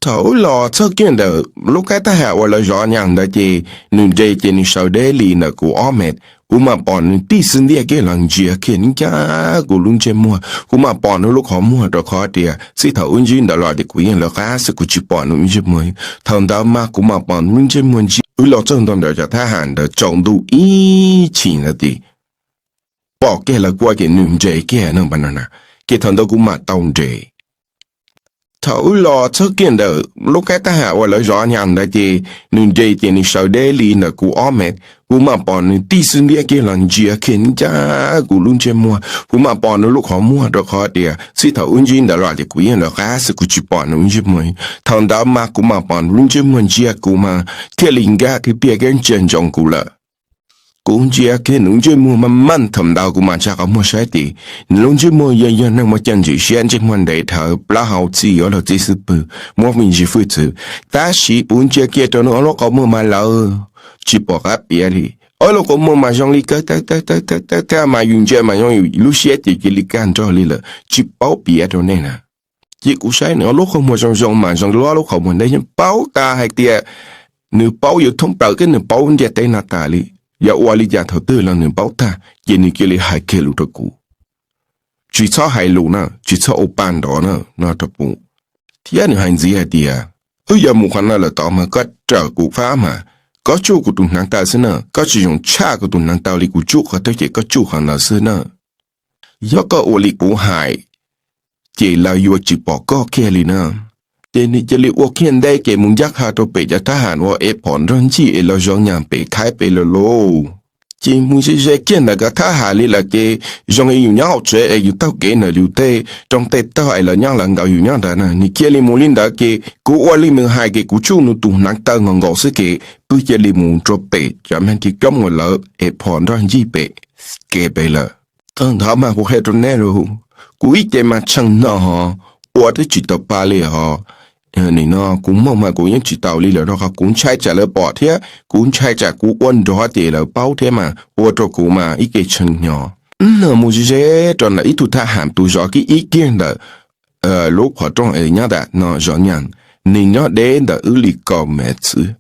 Thaum wb los txog kiag ntawm lub qab thab ham uas lawv zov nyas ntawd ces nws nres ces nws sawv deb li ntawm kuv ob mev, kuv mam pom nws tij xwb ntiag kiag los ntsia kiag nws ncaj kuv lub ntsej muag, kuv mam pom nws lub qhov muag rau qhov tias txij thaum wb ntsib ntawd los ces kuv yeej lawv qab xwb kuv tsis pom nws lub ntsej muag. Thaum ntawd mas kuv mam pom nws lub ntsej muag ntsia, wb los txog ntua ntawm cov thab ham ntawd tsaus ntuj ib chim ntawd ces pom kiag lawv kuaj ces nws nres kiag no, ces thaum ntawd kuv mam tau nres. Thaum wb los txog kiag ntawm lub qab thab ham uas lawv zov nyas ntawd ces nws nres ces nws sawv deb li ntawm kuv ob mev, kuv mam pom nws tij xwb ntiag kiag los ntsia kiag nws ncaj kuv lub ntsej muag, kuv mam pom nws lub qhov muag rau qhov tias txij thaum wb ntsib ntawd los ces kuv yeej lawv qab xwb kuv tsis pom nws lub ntsej muag. Thaum ntawd mas kuv mam pom nws lub ntsej muag ntsia kuv mas thiaj li nkag kiag piaj kiag ntsia ntsoov kuv lawm. Kuv ntsia kiag nws lub ntsej muag mas mas thaum ntawd kuv mam tsa qhov muag saib ces nws lub ntsej muag yog yog neeg muaj coj ntsim siab, ntsej muag ntev dhawv, plaub hau txi yuav luag txi xwb pwg, muab me ntsis hwj txwv. Tab sis kuv ntsia kiag rau nws ob lub qhov muag mas lawv tsis pom qab piav li. Ob lub qhov muag mas zoo li kawg, mas yus ntsia mas zoo yus lub siab ces cia li kag nrog li lawm, tsis paub piav rau nej na. Ces kuv saib nws ob lub qhov muag zoo zoo mas zoo li ob lub qhov muag ntawd yeej paub tas hais tias nws paub yuav thoob plaws thiab nws paub ntiaj teb no tas li. Yog ua li cas thaum twg los nws paub tag, ces nws cia li hais kiag lus rau kuv, tsis txhob hais lus na, tsis txhob ua pa nrov na no rau kuv. Thiab nws hais ntxiv hais tias, wb yuav mus qhov no lawm tod mas koj raws kuv qab mas, koj tsuj kuv tus hneev taw xwb na, koj tsis zoo tshaj kuv tus hneev taw li, kuv tsuj qhov twg ces koj tsuj qhov ntawd xwb na. Yog koj ua li kuv hais, ces lawv yuav tsis pom koj kiag li na. Ces nws cia li ua kiag ntej ces mus ncaj qha rau pem cov thab ham uas ev phom nrog ncig es los zov nyas pem khaib pem lawm lauj. Ces mus ze ze kiag ntawm cov thab ham li lawm ces zoo li yus nyob hauv tsev es yus taug kev ntawm yus tej rooj tej tog es lawv nyob lawv nkaus yus nyob ntawd na. Nws cia li mus li ntawd ces kuv ua li nws hais ces kuv tsuj nws tus hneev taw nkaus nkaus xwb ces pw cia li mus rau pem cov me tis coob uas lawv ev phom nrog ncig pem kev pem lawm. Tag nrho mas kuv qhia rau nej lauj, kuv ib ce mas tshee no ho ua twb tsis tau pa li ho. Nim no kuv moog mas kuv yeej tsis tau li lawm rau qhov kuv ntshai tsam lawv pom thiab kuv ntshai tsam kuv ua nrov ces lawv paub thiab mas ua rau kuv mas ib ce tshee no. Wb no mus ze ze rau ntawm ib tug thab ham tus zov kiag ib kiag ntawm lub qhov rooj es nyob ntawm no zov nyas, nws nyob deb ntawm wb li kaum mev xwb.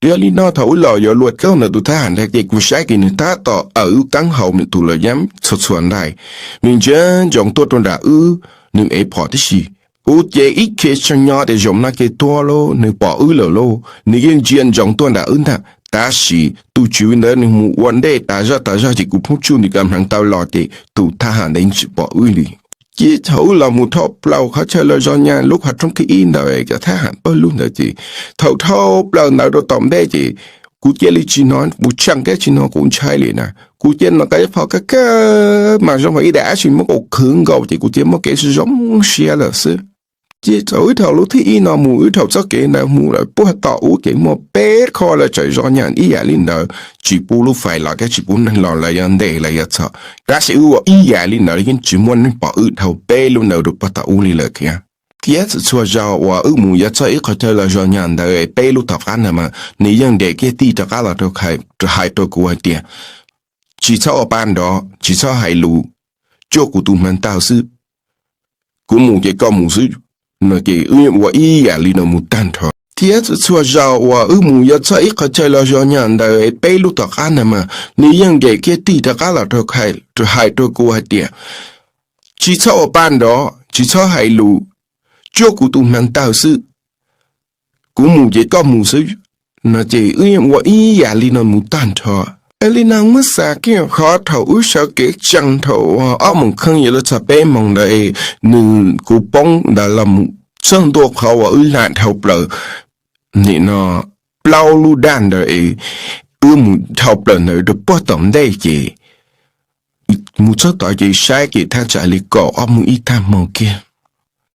Yog li no thaum wb los yuav luag kawg ntawm tus thab ham ntawd ces kuv saib kiag nws tab tom awm wb taab hau nws tus laus yeeb txhua txhua ntais, nws ntsia ntsoov tuaj rau nram wb, nws ev phom tib si. Kuv ces ib ce tshee nyo tias zaum no ces tuag lauj, nws pom wb lawm lauj, nws yeej ntsia ntsoov tuaj nram wb ntag. Tab sis tus tswv ntawd nws mus ua ntej tas zog tas zog ces kuv pheej tsuj nws cov hneev taw los ces tus thab ham ntawd yeej tsis pom wb li. Ces thaum wb los mus dhau plaws qhov chaw lawv zov nyas lub qhov rooj thib ib ntawd cov thab ham pawg lug ntawd ces thaum dhau plaws ntawd rau tom ntej ces kuv cia li tsis hnov, kuv tshee thiab tsis hnov, kuv ntshai li na. Kuv cia li hnov cov phom kawg kawg mas zoo li ib daim dab tsi muab kuv khwv nkaus ces kuv cia li muaj kev zoo siab lawm xwb. Ces thaum wb dhau lub thib ib no mus wb dhau txoj kev ntawd mus lawm puag tom ub ces muaj peb qho lawv tseem zov nyas ib yam li ntawd, tsis pub lub fais los thiab tsis pub neeg los, lawv yuav ntes lawv yuav txhom, tab sis wb ua ib yam li ntawd yeej tsis muaj neeg pom wb dhau peb lub ntawd rau puag tom ub li lawm thiab. Thiab txhua txhua zaus uas wb mus yuav txog ib qhov chaw lawv zov nyas ntawd peb lub tom qab ntawd mas nws yeej nres kiag tij rov qab los rau hais rau kuv hais tias, tsis txhob ua pa nrov, tsis txhob hais lus, tsuaj kuv tus hneev taw xwb, kuv mus ces koj mus xwb, no ces wb yeej ua ib yam li no mus tag nrho. Thiab txhua txhua zaus uas wb mus yuav txog ib qhov chaw lawv zov nyas ntawd peb lub tom qab ntawd mas nws yeej nres kiag tij rov qab los rau hais rau kuv hais tias, tsis txhob ua pa nrov, tsis txhob hais lus, tsuaj kuv tus hneev taw xwb, kuv mus ces koj mus xwb, no ces wb yeej ua ib yam li no mus tag nrho. Yog li no muab xav kiag qhov thaum wb sawv kev tsees thaum ob moos kheej yuav luag txog peb moos ntawd, nws, kuv poob ntawd los mus txog ntua qhov uas wb hla dhau plaws, nim no plaub lub daj ntawd, wb mus dhau plaws ntawd rau puag tom ntej ces mus txog tod ces saib ces thaj tsam li kaum ob moos ib tag hmo kiag.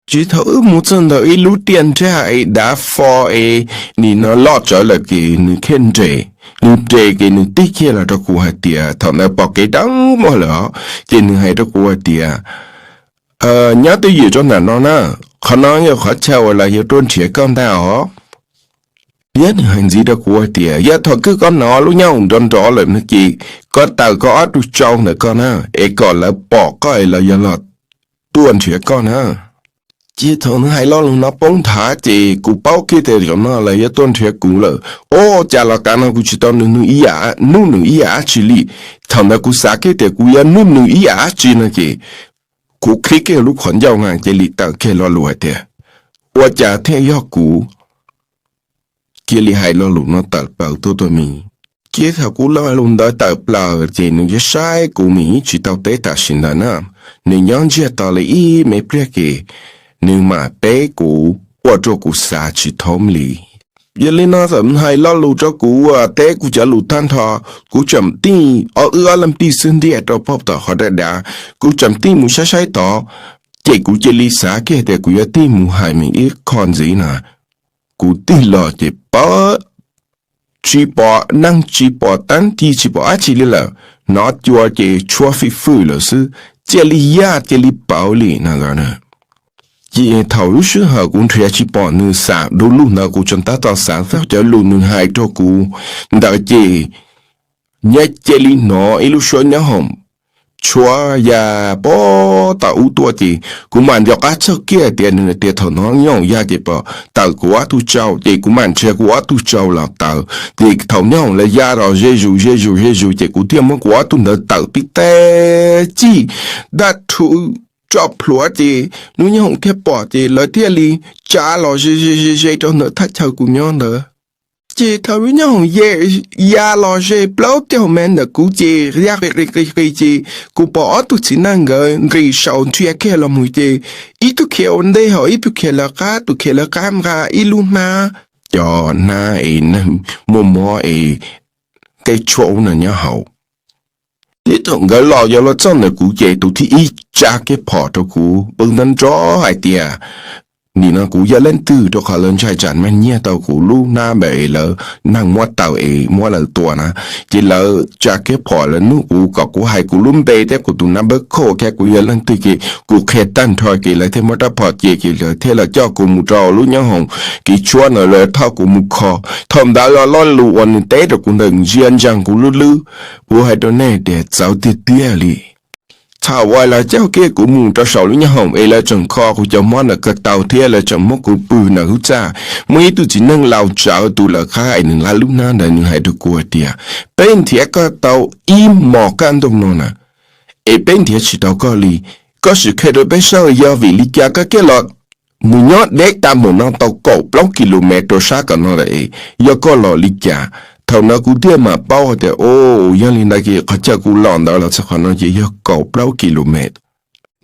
Ces thaum wb mus txog ntawm ib lub tiaj nrag es dav fo es nim no loj tsawv lawm ces nws thiaj nres, nws nres ces nws tig kiag los rau kuv hais tias, thaum ntawd pom kev dawb muag lawm os, ces nws hais rau kuv hais tias, nyob twj ywm rau ntawm no na, qhov no yog qhov chaw uas lawv yuav tuaj nrhiav koj ntag os. Thiab nws hais ntxiv rau kuv hais tias, yog thaum kawg koj hnov lub nyob hoom nrov nrov lawm no ces koj taws koj ob tug tsau ntawm koj na, es kom lawv pom koj es lawv yuav los tuaj nrhiav koj na. Ces thaum nws hais lo lus no poob nthav ces kuv paub kiag tias zaum no lawv yuav tuaj nrhiav kuv lawm. Ua cas los tav no kuv tsis tau nug nws ib yam, nug nws ib yam dab tsi li. Thaum ntawd kuv xav kiag tias kuv yuav nug nws ib yam dab tsi no ces kuv click kiag lub qhov ncauj na cia li tawm kiag lo lus hais tias, ua cas thiaj yog kuv? Cia li hais lo lus no tawm plaws tuaj tuaj mis. Ces thaum kuv lo lus ntawd tawm plaws ces nws yeej saib kuv mis ib tsis tau teb tam sim ntawd na. Nws nyob ntsiag to li ib me pliag ces nws mam teb kuv ua rau kuv xav tsis thoob li. Yog li no txawm hais lo lus rau kuv uas teb kuv cov lus tag nrho, kuv tseem tij ob wb ob leeg tij xwb ntiag rau pog tom qhov daj dav, kuv tseem tij mus saib saib tod, ces kuv cia li xav kiag tias kuv yuav tij mus hais mis ib qho ntxiv na. Kuv tig los ces pab tsis pom neeg tsis pom teeb ci tsis pom dab tsi li lawm, hnov cua ces tshuab fij fwj lawm xwb, cia li yaj cia li pauv li no. Ces thaum lub sij hawm kuv nrhiav tsis pom nws xam du lug ntawd kuv tseem tab tom xav txog cov lus nws hais rau kuv ntawd ces nyaj cia li hnov ib lub suab nyob hoom tshuab ya pog tom ub tuaj ces kuv mam nco qab txog kiag tias nws tias thaum hnov nyob hoom ya ces pom tawm kuv ob tug tsau ces kuv mam nrhiav kuv ob tug tsau los tawm ces thaum nyob hoom lawv ya los ze zus ze zus ze zus ces kuv thiaj muab kuv ob tug ntawd tawm pib teb cig dab rhuv tso plhuav ces lub nyob hoom thiaj pom ces lawv thiaj li tsa los ze ze ze ze rau ntawm thaj chaw kuv nyob ntawd. Ces thaum lub nyob hoom ya los ze plaub caug mev ntawm kuv ces ya qis qis qis qis ces kuv pom ob tug txiv neej nkawd nqis saum ntsia kiag los mus ces ib tug khiav ua ntej hos ib tug khiav lawv qab, tus khiav lawv qab nqa ib lub hnab, cov hnab es neeg muaj mob es tej tshuaj ub no nyob hauv. Tib thaum nkawd los yuav los txog ntawm kuv ces tus thib ib tsa kiag phom rau kuv pw ntab nrov hais tias, nim no kuv yog leej twg rau qhov lawv ntshai tsam mas nyiag tau kuv lub hnab npam es lawv neeg muab taws es muab lawv tua na. Ces lawv tsa kiag phom lawv nug kuv kom kuv hais kuv lub npe thiab kuv tus nab npawb khauj thiab kuv yog leej twg ces kuv qhia tag nrho ces lawv thiaj muab rab phom cia ces lawv thiaj los coj kuv mus rau lub nyob hoom kev tshuab ntawd lawv thauj kuv mus kho. Thaum ntawd los lo lus uas nws teb rau kuv ntawd ntsia ntsees kuv lub hlwb. Kuv hais rau nej tias txawv tiag tiag li. Thaum uas lawv coj kiag kuv mus rau saum lub nyob hoom es lawv tseem kho kuv cov mob ntawm ko taw thiab lawv tseem muab kuv pw ntawm hub txaj, muaj ib tug txiv neej laus tsawv tus lawv qab es nws lab lub hnab ntawd nws hais rau kuv hais tias, peb nrhiav koj tau ib hmos kaj ntug no na, es peb nrhiav tsis tau koj li. Koj sim qhia rau peb saib yog vim li cas koj thiaj los mus nyob deb tag npaum no tau kaum plaub ki lu mev rau sab kom no lawm es yog koj los li cas. Thaum ntawd kuv thiaj mam paub hais tias, o, yog li ntawd ces qhov chaw kuv los ntawd los txog qhov no ces yog kaum plaub ki lu mev.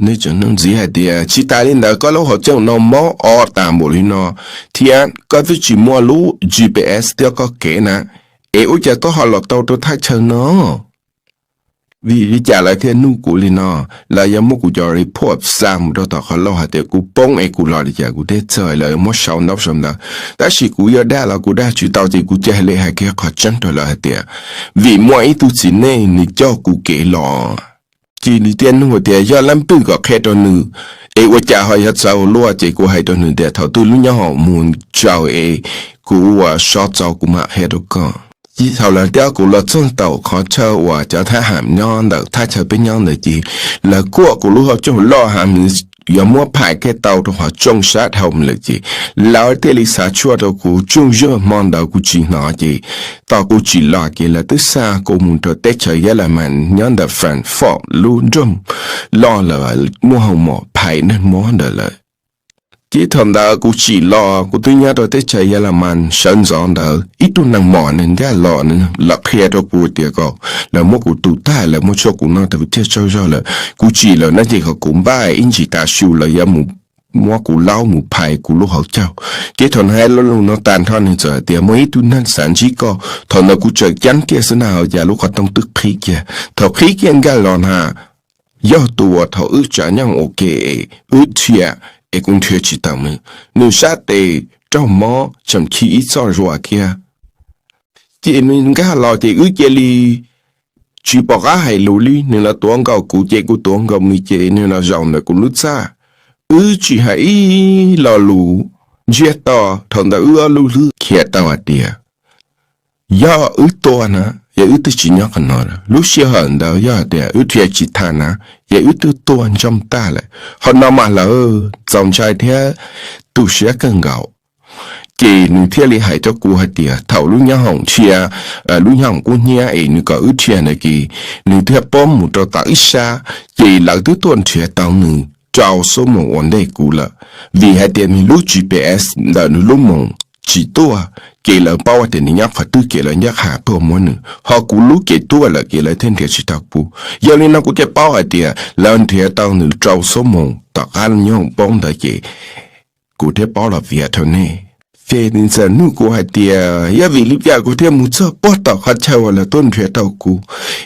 Nws tseem nug ntxiv hais tias, tsis tas li ntawd koj lub hauv caum no mob o tas npaum li no thiab koj twb tsis muaj lub G P S thiab koj kev na, es ua cas koj ho los tau rau thaj chaw no? Vim li cas lawv thiaj nug kuv li no? Lawv yuav muab kuv cov report xa mus rau tom qhov lauj hais tias kuv poob es kuv los li cas kuv thiaj txog lawv muab sau ntaub sau ntawv. Tab sis kuv yuav dag los kuv dag tsis tau ces kuv cia li hais kiag qhov tseeb rau lawv hais tias, vim muaj ib tug txiv neej nws coj kuv kev los. Ces nws thiaj nug tias yog leej twg kom qhia rau nws, es ua cas ho yuav txawv ua luaj. Ces kuv hais rau nws tias thaum twg lub nyob hoom mus tsaws es kuv ua so txaus kuv mam qhia rau koj. Ces thaum lawv coj kuv los txog tom qhov chaw uas cov thab ham nyob ntawm thaj chaw peb nyob ntawd ces lawv kuaj kuv lub hauv caum loj heev, yuav muab phais kiag tau rau qhov tsooj sab dhau lawm ces lawv thiaj li xav tshuaj rau kuv. Tsooj zog hmo ntawd kuv tsis hnov ces thaum kuv tsim los ces lawv twb xa kuv mus rau teb chaws Yab Las Mas nyob ntawm Frankfurt lub nroog loj lawm, muaj hoo mom phais neeg mob ntawd lawm. Ces thaum ntawd kuv tsim los kuv twb nyob rau teb chaws Yab Las Mas sawv ntxov ntawd ib tug neeg mos nws ncaj los, lawv qhia rau kuv tias kom lawv muab kuv tu tag, lawv muab tshuaj kuv noj tag kuv thiaj tsaug zog lawm. Kuv tsim lawm no ces kom kuv npaj ib ntsis tas su lawv yuav mus muab kuv laub mus phais kuv lub hauv caug. Ces thaum nws hais lo lus no tag nrho nws txawm hais tias muaj ib tug neeg xav ntsib koj. Thaum ntawd kuv tseem ceeb kiag xwb na, hauv cas lub qhov rooj twb qhib kiag. Thaum qhib kiag nkag los na, yog tus uas thaum wb tsav nyob ua ke es wb dhia es kuv nrhiav tsis tau nws, nws sab tes raug mob tseem khi ib txoj zuas kiag. Ces nws nkag los ces wb cia li tsis pom qab hais lus li, nws los tuav nkaus kuv ces kuv tuav nkaus nws ces nws los zaum ntawm kuv lub txaj. Wb tsis hais ib lo lus ntsiag to, thaum ntawd wb ob lub hlwb khiav tau hais tias yog wb tuaj na, yog wb twb tsis nyob qhov no lawm. Lub sij hawm ntawd yog hais tias wb dhia tsis tag na, yog wb twb tuaj ntsoog tag lawm. Qhov no mas lawv txaus ntshai thiab tu siab kawg nkaus. Ces nws thiaj li hais rau kuv hais tias thaum lub nyob hoom dhia, lub nyob hoom kub hnyiab es nws kom wb dhia ntawd ces nws thiaj poob mus rau tom ib sab, ces lawv twb tuaj nrhiav tau nws rau xuab moos ua ntej kuv lawm. Vim hais tias nws lub G P S ntawm nws lub moos tsis tuaj, ces lawv paub tias nws nyob qhov twg ces lawv ncaj qha tuaj muab nws, ho kuv lub kev tuaj lawm ces lawv thiaj nrhiav tsis tau kuv. Yog li no kuv thiaj paub hais tias lawv nrhiav tau nws rau xuab moos tom qab nyob hoom poob ntawd ces kuv thiaj paub los piav rau nej. Ces nws txawm nug kuv hais tias yog vim li cas kuv thiaj mus txog puag tom qhov chaw uas lawv tuaj nrhiav tau kuv,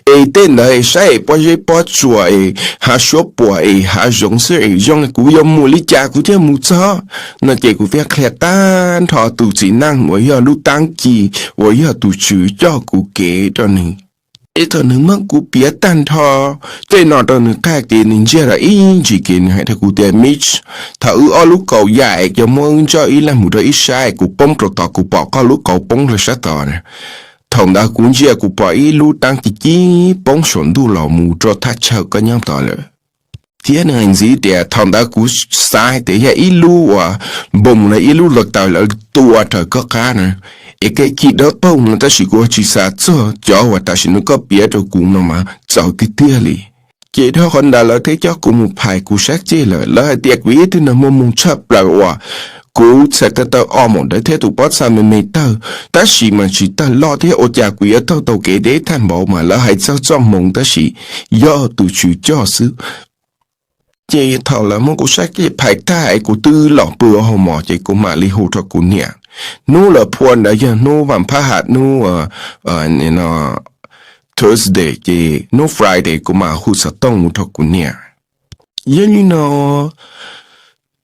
es tej ntawd es saib es pob zeb pob tsuas es hav suab puam es hav zoov xwb es zoo, kuv yuav mus li cas kuv thiaj mus txog no. Ces kuv thiaj qhia tag nrho tus txiv neej uas yog lub taab ci uas yog tus tswv coj kuv kev rau nws. Ces thaum nws muab kuv piav tag nrho tej no rau nws qab ces nws ntsiag los ib ntsis ces nws hais rau kuv tias Mitch, thaum wb ob lub kaus yam es cov muab wb ntsoj ib leeg mus rau ib sab es kuv poob rau tod kuv pom koj lub kaus poob rau sab tod. Thaum ntawd kuv ntsia kuv pom ib lub taab ci ci poob saum ntuj los mus rau thaj chaw koj nyob tod lawm. Thiab nws hais ntxiv tias thaum ntawd kuv xav hais tias yog ib lub uas npoo los ib lub luag taws lawv tua raws koj qab na, es kev ci dawb paug no, tab sis kuv tsis xav txog cov uas tam sim no koj piav rau kuv no mas txawv tiag tiag li. Ces dhau qhov ntawd lawv thiaj coj kuv mus phais kuv sab ceg lawm. Lawv hais tias kuv ib tug neeg muaj moog tshaj plaws uas Kuv txhais tawg tawg ob moos ntawd thiab tus pob txha me me tawg, tab sis mas tsis tawg loj thiab, ua cas kuv yuav taug tau kev deb tag npaum mas lawv hais txog txoj hmoov tab sis yog tus tswv coj xwb. Ces thaum lawv muab kuv saib ceg phais tag es kuv twb los pw hauv mos ces kuv mam li hu rau kuv niam. Hnub lawv phua ntawd yog hnub vas phab ham, hnub Thursday, ces hnub Friday kuv mam hu xov tooj mus rau kuv niam. Yog li no,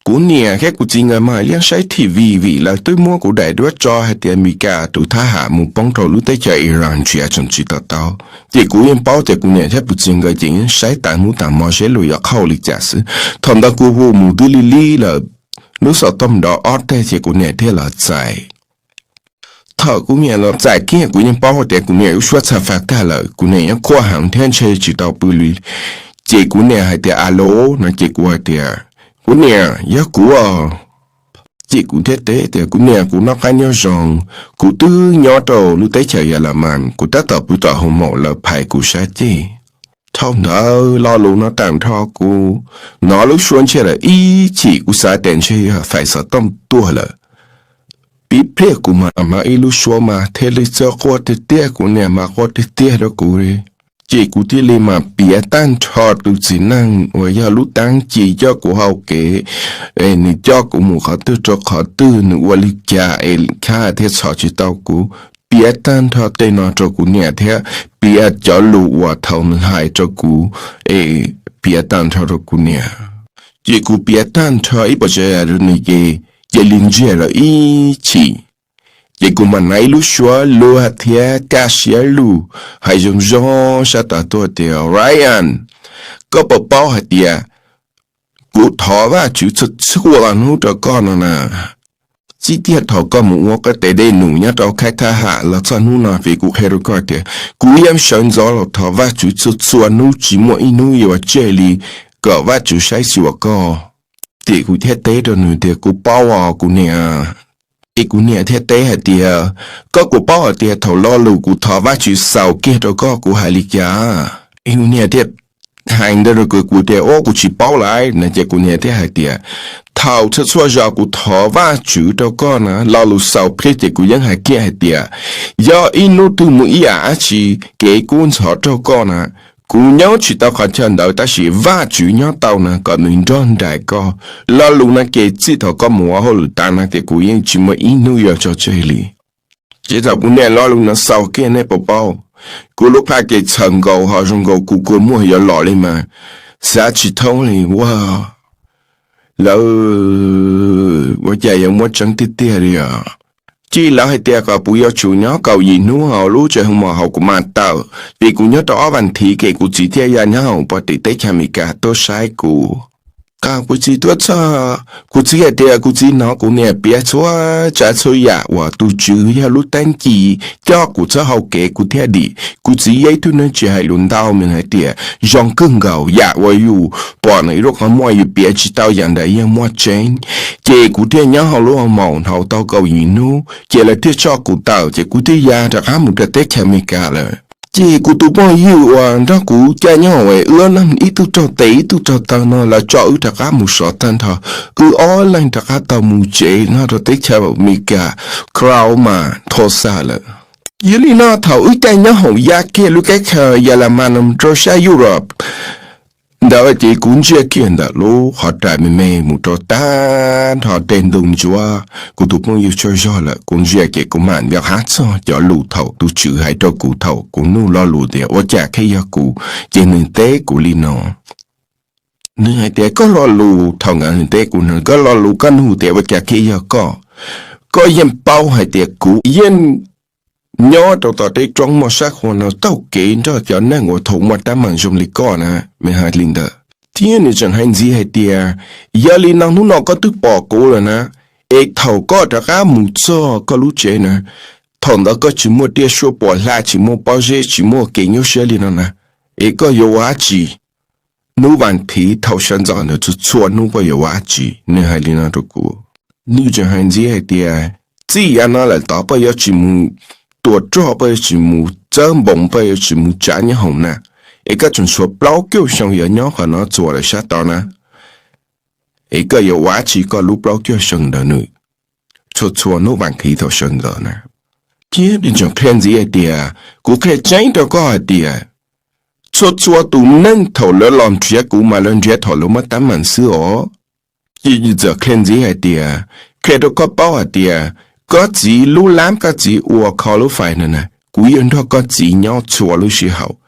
kuv niam thiab kuv txiv nkawd mas yeej saib T V vim lawv twb muab kuv daim duab tso hais tias Mis Kas tus thab ham mus poob rau lub teb chaws Iran nrhiav tseem tsis to taub. Ces kuv yeej paub tias kuv niam thiab kuv txiv nkawd ces yeej saib tas hnub tas hmo seb luag yuav qhau li cas xwb. Thaum ntawd kuv hu mus twb li li lawm, lub xov tooj nrov ob teg ces kuv niam thiaj los txais. Thaum kuv niam los txais kiag kuv yeej paub hais tias kuv niam lub suab txhais fais tag lawm, kuv niam yeej quaj heev thiab ntshe tsis tau pw li. Ces kuv niam hais tias, Alo, no ces kuv hais tias, Kuv niam, yog kuv os. Ces kuv thiaj teb tias, Kuv niam, kuv noj qab nyob zoo, kuv twb nyob rau lub teb chaws Yas Las Mas, kuv tab tom pw tom hauv mos lawv phais kuv sab ceg. Thaum ntawd lo lus no tag nrho kuv hnov lub suab ntshe lawm ib chim, kuv xav tias ntshe yog fais xov tooj tuaj lawm. Pib pliag kuv mam hnov ib lub suab mas thiaj li txawj quaj tiag tiag, kuv niam mas quaj tiag tiag rau kuv li. Ces kuv thiaj li mam piav tag nrho tus txiv neej uas yog lub teeb ci coj kuv hau kev, nws coj kuv mus qhov twg rau qhov twg, nws ua li cas es khab thiaj txhom tsis tau kuv. Piav tag nrho tej no rau kuv niam thiab piav cov lus uas thaum nws hais rau kuv es piav tag nrho rau kuv niam. Ces kuv piav tag nrho ib puas tsav yam rau nws ces cia li ntsiag lawm ib chim. Ces kuv mam hnov ib lub suab luag thiab kaj siab lug hais zoo zoo sab tod tuaj tias, Ryan, koj puas paub hais tias kuv thov Vajtswv txhua txhua hnub rau koj no na. Txij tiag thaum koj mus ua koj tes dej num nyob rau khaib thab ham los txog hnub no, vim kuv qhia rau koj tias kuv yeej sawv ntxov los thov Vajtswv txhua txhua hnub tsis muaj ib hnub yuav tseg li, kom Vajtswv saib xyuas koj. Ces kuv thiaj teb rau nws tias, Kuv paub os kuv niam. Ces kuv niam thiaj teb hais tias, Koj puas paub hais tias thaum lo lus kuv thov Vajtswv xaus kiag rau koj kuv hais li cas? Kuv niam thiaj hais ntawd rau kuv, kuv tias, Ua kuv tsis paub lawm no. Ces kuv niam thiaj hais tias, Thaum txhua txhua zaus kuv thov Vajtswv rau koj na, lo lus xaus kiag ces kuv yeej hais kiag hais tias, yog ib hnub twg muaj ib yam dab tsi kev kub ntxhov raug koj na, kuv nyob tsis tau qhov chaw ntawd tab sis Vajtswv nyob tau na, kom nws nrog nraim koj. Lo lus no ces txij thaum koj mus ua hauj lwm tas no ces kuv yeej tsis muaj ib hnub yuav tso tseg li. Ces thaum kuv niam lo lus no xaus kiag nej puas paub, kuv lub qhaj ces txhawm nkaus ho zoo nkaus kuv kua muag yuav los li mas, xav tsis thoob li ua, lawv ua cas yuav muaj tseeb tiag tiag li os. Ces lawv hais tias kom kuv yuav tsum nyob kaum yim hnub hauv lub tsev hoo mos hauv kuv mam tawm, vim kuv nyob rau ob vas thiv ces kuv txiv thiaj ya nyob hauv pem tim teb chaws Amelikas tuaj saib kuv. Kuv txiv tuaj txog, kuv txiv hais tias kuv txiv hnov kuv niam piav txhua tsav txhua yam uas tus tswv yog lub teeb ci coj kuv txhob hau kev kuv thiaj dim. Kuv txiv yog ib tug neeg tsis hais lus ntau, nws hais tias zoo kawg nkaus, yam uas yus pom nws ib lub qhov muag yus piav tsis tau yam ntawd yeej muaj tseeb. Ces kuv thiaj nyob hauv lub hoo mos hauv tau kaum yim hnub ces lawv thiaj tso kuv tawm ces kuv thiaj ya rov qab mus rau teb chaws Amelikas lawm. Ces kuv tus phooj ywg uas nrog kuv caij nyob hauv es wb ob leeg ib tug raug tes ib tug raug taw no lawv tso wb rov qab mus sov tag nrho, wb ob leeg rov qab tau mus tsev nyob rau teb chaws Amelikas, Oklahoma, Tulsa lawm. Yog li no thaum wb caij nyob hauv yaj kiag lub teb chaws Yas Las Mas rau sab Europe ntawd ces kuv ntsia kiag ntawm lub qhov rais me me mus rau tag nrho tej ntug ntsuab, kuv tus phooj ywg tsaug zog lawm. Kuv ntsia ces kuv mam nco qab txog cov lus thaum tus tswv hais rau kuv thaum kuv nug lo lus tias ua cas thiaj yog kuv, ces nws teb kuv li no. Nws hais tias koj lo lus thaum nkawd nws teb kuv no, koj lo lus koj nug tias ua cas thiaj yog koj, koj yeej paub hais tias kuv yeej nyob rau tom tej roob muaj sab qhua no taug kev nrog cov neeg uas thaum muaj teeb meem zoo li koj na, nws hais li ntawd. Thiab nws tseem hais ntxiv hais tias yog li no hnub no koj twb pom kuv lawm na, es thaum koj rov qab mus txog koj lub tsev na, thaum ntawd koj tsis muaj tiaj suab puam hla, tsis muaj pob zeb, tsis muaj kev nyuaj siab li no na, es koj yuav ua dab tsi? Hnub vas thiv thaum sawv ntxov ntawd txhua txhua hnub koj yuav ua dab tsi? Nws hais li no rau kuv. Nws tseem hais ntxiv hais tias txij yav no lawm tod koj yuav tsis mus tua rog, koj yuav tsis mus txawb npoos, koj yuav tsis mus tsav nyob hauv na, es koj tseem tshuav plaub caug xyoo yuav nyob qhov no txuas lawm sab tod na. es koj yuav ua dab tsi koj lub plaub caug sawv ntawd nws txhua txhua hnub vas khiv thaum sawv ntxov na. Thiab tseem qhia ntxiv hais tias, kuv qhia tseeb rau koj hais tias, txhua txhua tus neeg thaum lawv los nrhiav kuv mas lawv nrhiav thaum lawv muaj teeb meem xwb os. Ces txawm qhia ntxiv hais tias, qhia rau koj paub hais tias, koj txiv lub lab koj txiv ua kho lub fais no na, kuv yeej nrog koj txiv nyob txhua lub sij hawm.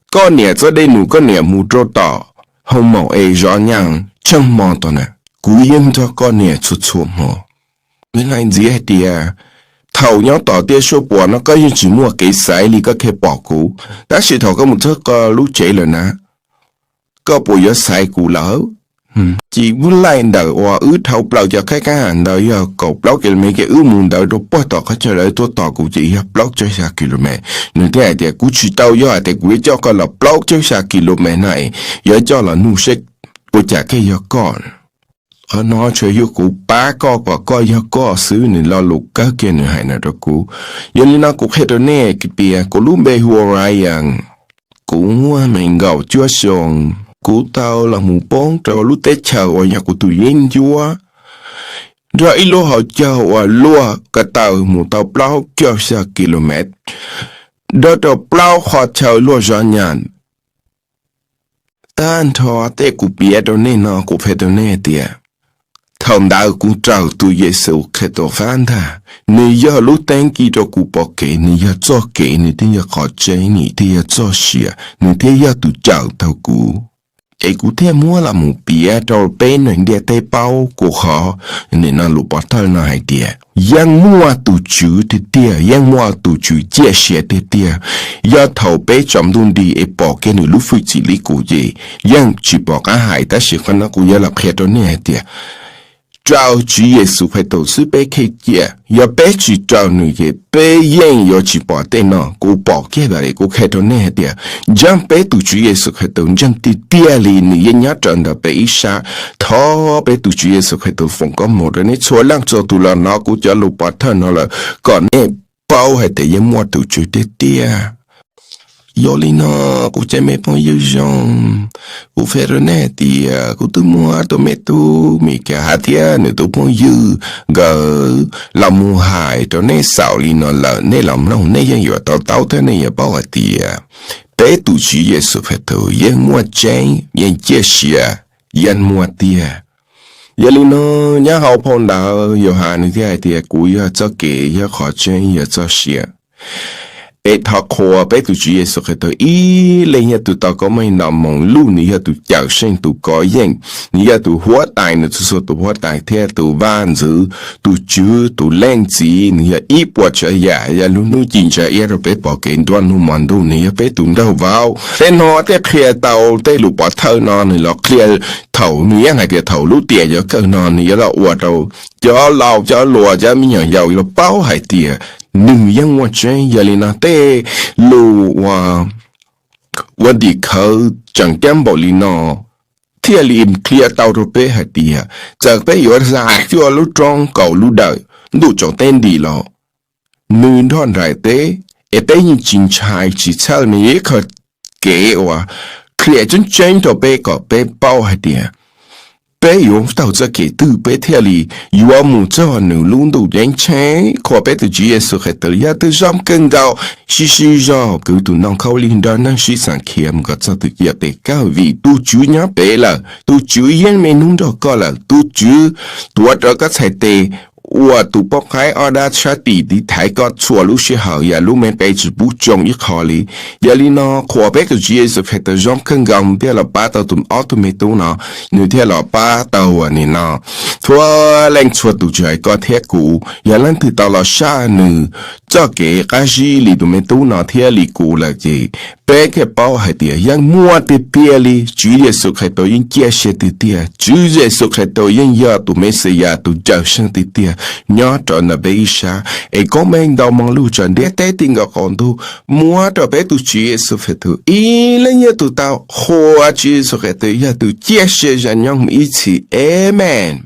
Koj niam txoj dej num koj niam mus rau tom hoo maum es zov nyas tsheej hmo tom na, kuv yeej nrog koj niam txhua txhua hmo. Nws hais ntxiv hais tias, thaum nyob tom tiaj suab puam no koj yeej tsis muaj kev xaiv li koj khiav pom kuv, tab sis thaum koj mus txog koj lub tsev lawm na, koj puas yuav xaiv kuv lawm? Ces ua laij ntawm uas wb dhau plaws cov khaib kab ha ntawd yog kaum plaub kis lus mev, ces wb mus ntawd rau puag tom qhov chaw lawv tuaj tos kuv ces yog plaub caug xya kis lus mev. Nws thiaj hais tias, kuv tsis tau, yog hais tias kuv yuav coj koj los plaub caug xya kis lus mev na, yuav coj los nug seb ua cas koj yog koj. Qhov no tsuas yog kuv pab koj kom koj yog koj xwb, nws lo lus kawg kiag nws hais no rau kuv. Yog li no kuv qhia rau nej tias, kuv lub npe hu ua Ryan, kuv muaj nees nkaum cuaj xyoo. Kuv tau los mus poob rau lub teb chaws uas yog kuv tus yeeb ncuab nrog ib lub hauv caug uas luaj ko taw mus tau plaub caug xya kis lus mev, nrog rau plaub qhov chaw luaj zov nyas. Tag nrho tej kuv piav rau nej no kuv qhia rau nej tias, thaum ntawd kuv raws tus Yexus Khetos qab ntag. Nws yog lub teeb kis rau kuv pom kev, nws yog txoj kev, nws thiaj yog qhov tseeb, nws thiaj yog txoj sia, nws thiaj yog tus cawm tau kuv. Es kuv thiaj muab los mus piav rau peb neeg ntiaj teb paub kuv qhov, nim no lus pov thawj no hais tias yeej muaj tus Tswv tiag tiag, yeej muaj tus Tswv ciaj sia tiag tiag. Yog thaum peb tsaus ntuj nti es pom kiag nws lub hwj chim li kuv ces yeej tsis pom qab hais, tab sis qhov no kuv yuav los qhia rau nej hais tias, raws Tswv Yexus Khetos xwb peb thiaj ciaj, yog peb tsis raws nws ces peb yeej yuav tsis pom tej no. Kuv pom kiag ntawd kuv qhia rau nej hais tias, ntseeg peb tus Tswv Yexus Khetos ntseeg tiag tiag li nws yeej nyob raws ntawm peb ib sab. Thov peb tus Tswv Yexus Khetos foom koob hmoov rau nej txhua leej txhua tus los hnov kuv cov lus pov thawj no lawm kom nej paub hais tias yeej muaj tus Tswv tiag tiag. Yog li no, kuv cov me phooj ywg zoo, kuv qhia rau nej hais tias kuv twb muaj tus me tub Mis Kas thiab nws tus phooj ywg nkawd los mus hais rau nej xaus li no lawm, nej los mloog nej yeej yuav to taub thiab nej yuav paub hais tias peb tus Tswv Yexus Khetos yeej muaj tseeb, yeej ciaj sia, yeej muaj tiag. Yog li no, nyob hauv phau ntawv Yauhas nws thiaj hais tias, kuv yog txoj kev, yog qhov tseeb, yog txoj sia. Es thov qhuas peb tus Tswv Yexus Khetos ib leeg yog tus tau koob meej no mus lub, nws yog tus cawm seej tus kov yeej, nws yog tus huab tais, nws txhua txhua tus huab tais thiab tus vaj ntxwv, tus Tswv tus Leej Txiv, nws yog ib puas tsav yam, yog lub hnub ci ntsa iab rau peb pom kev nruab hnub hmo ntuj, nws yog peb tus nraug vauv. Tej no tej qhia tau tej lus pov thawj no nws los qhia thaum nws yeej hais tias thaum lub tiam yuav kawg no nws yuav los ua rau cov laus cov hluas cov me nyuam yaus yuav paub hais tias nws yeej muaj tseeb. Yog li no tej lus ua ntim khawv tseem ceeb npaum li no thiaj li qhia tau rau peb hais tias txawm peb yuav xa cuaj lub roob kaum lub dawm ntuj tsaus teb nti los nws nrog nraim peb, es peb yeej tsis ntshai tsis txhawj. Nws yog ib qho kev uas qhia tseeb tseeb rau peb kom peb paub hais tias peb yuav taug txoj kev twg peb thiaj li yuav mus txog nws lub ntuj ceeb tsheej. Qhuas peb tus Tswv Yexus Khetos yog tus zoo kawg nkaus, sib sib zog kwv tus ntoo khaub lig nrog neeg sib xeem khiav mus kom txog tus cim tes kawg, vim tus Tswv nyob pem lawm, tus Tswv yeej me hnub nrog koj lawm, tus Tswv tuav rawv koj txhais tes ua tus poj qaib ob dab sab tim tiv thaiv koj txhua lub sij hawm, yam lub me qe tsis pub tsoo ib qho li. Yog li no qhuas peb tus Tswv Yexus Khetos zoo kawg nkaus thiaj los pab tau tus ob tug me tub no, nws thiaj los pab tau ua nim no txhua leej txhua tus tsis hais koj thiab kuv. Yog leej twg tau los saj nws txoj kev qab zib li tus me tub no thiab li kuv lawm ces peb thiaj paub hais tias yeej muaj tiag tiag li, Tswv Yexus Khetos yeej ciaj sia tiag tiag, Tswv Yexus Khetos yeej yog tus Mexiyas tus cawm seej tiag tiag nyob rau ntawm peb ib sab. Es koob meej ntau mog lug tsaws ntiaj teb ti nkaus qaum ntuj muab rau peb tus Tswv Yexus Khetos ib leeg yog tus tau, qhuas Tswv Yexus Khetos yog tus ciaj sia zam nyob mus ib txhis. Amees.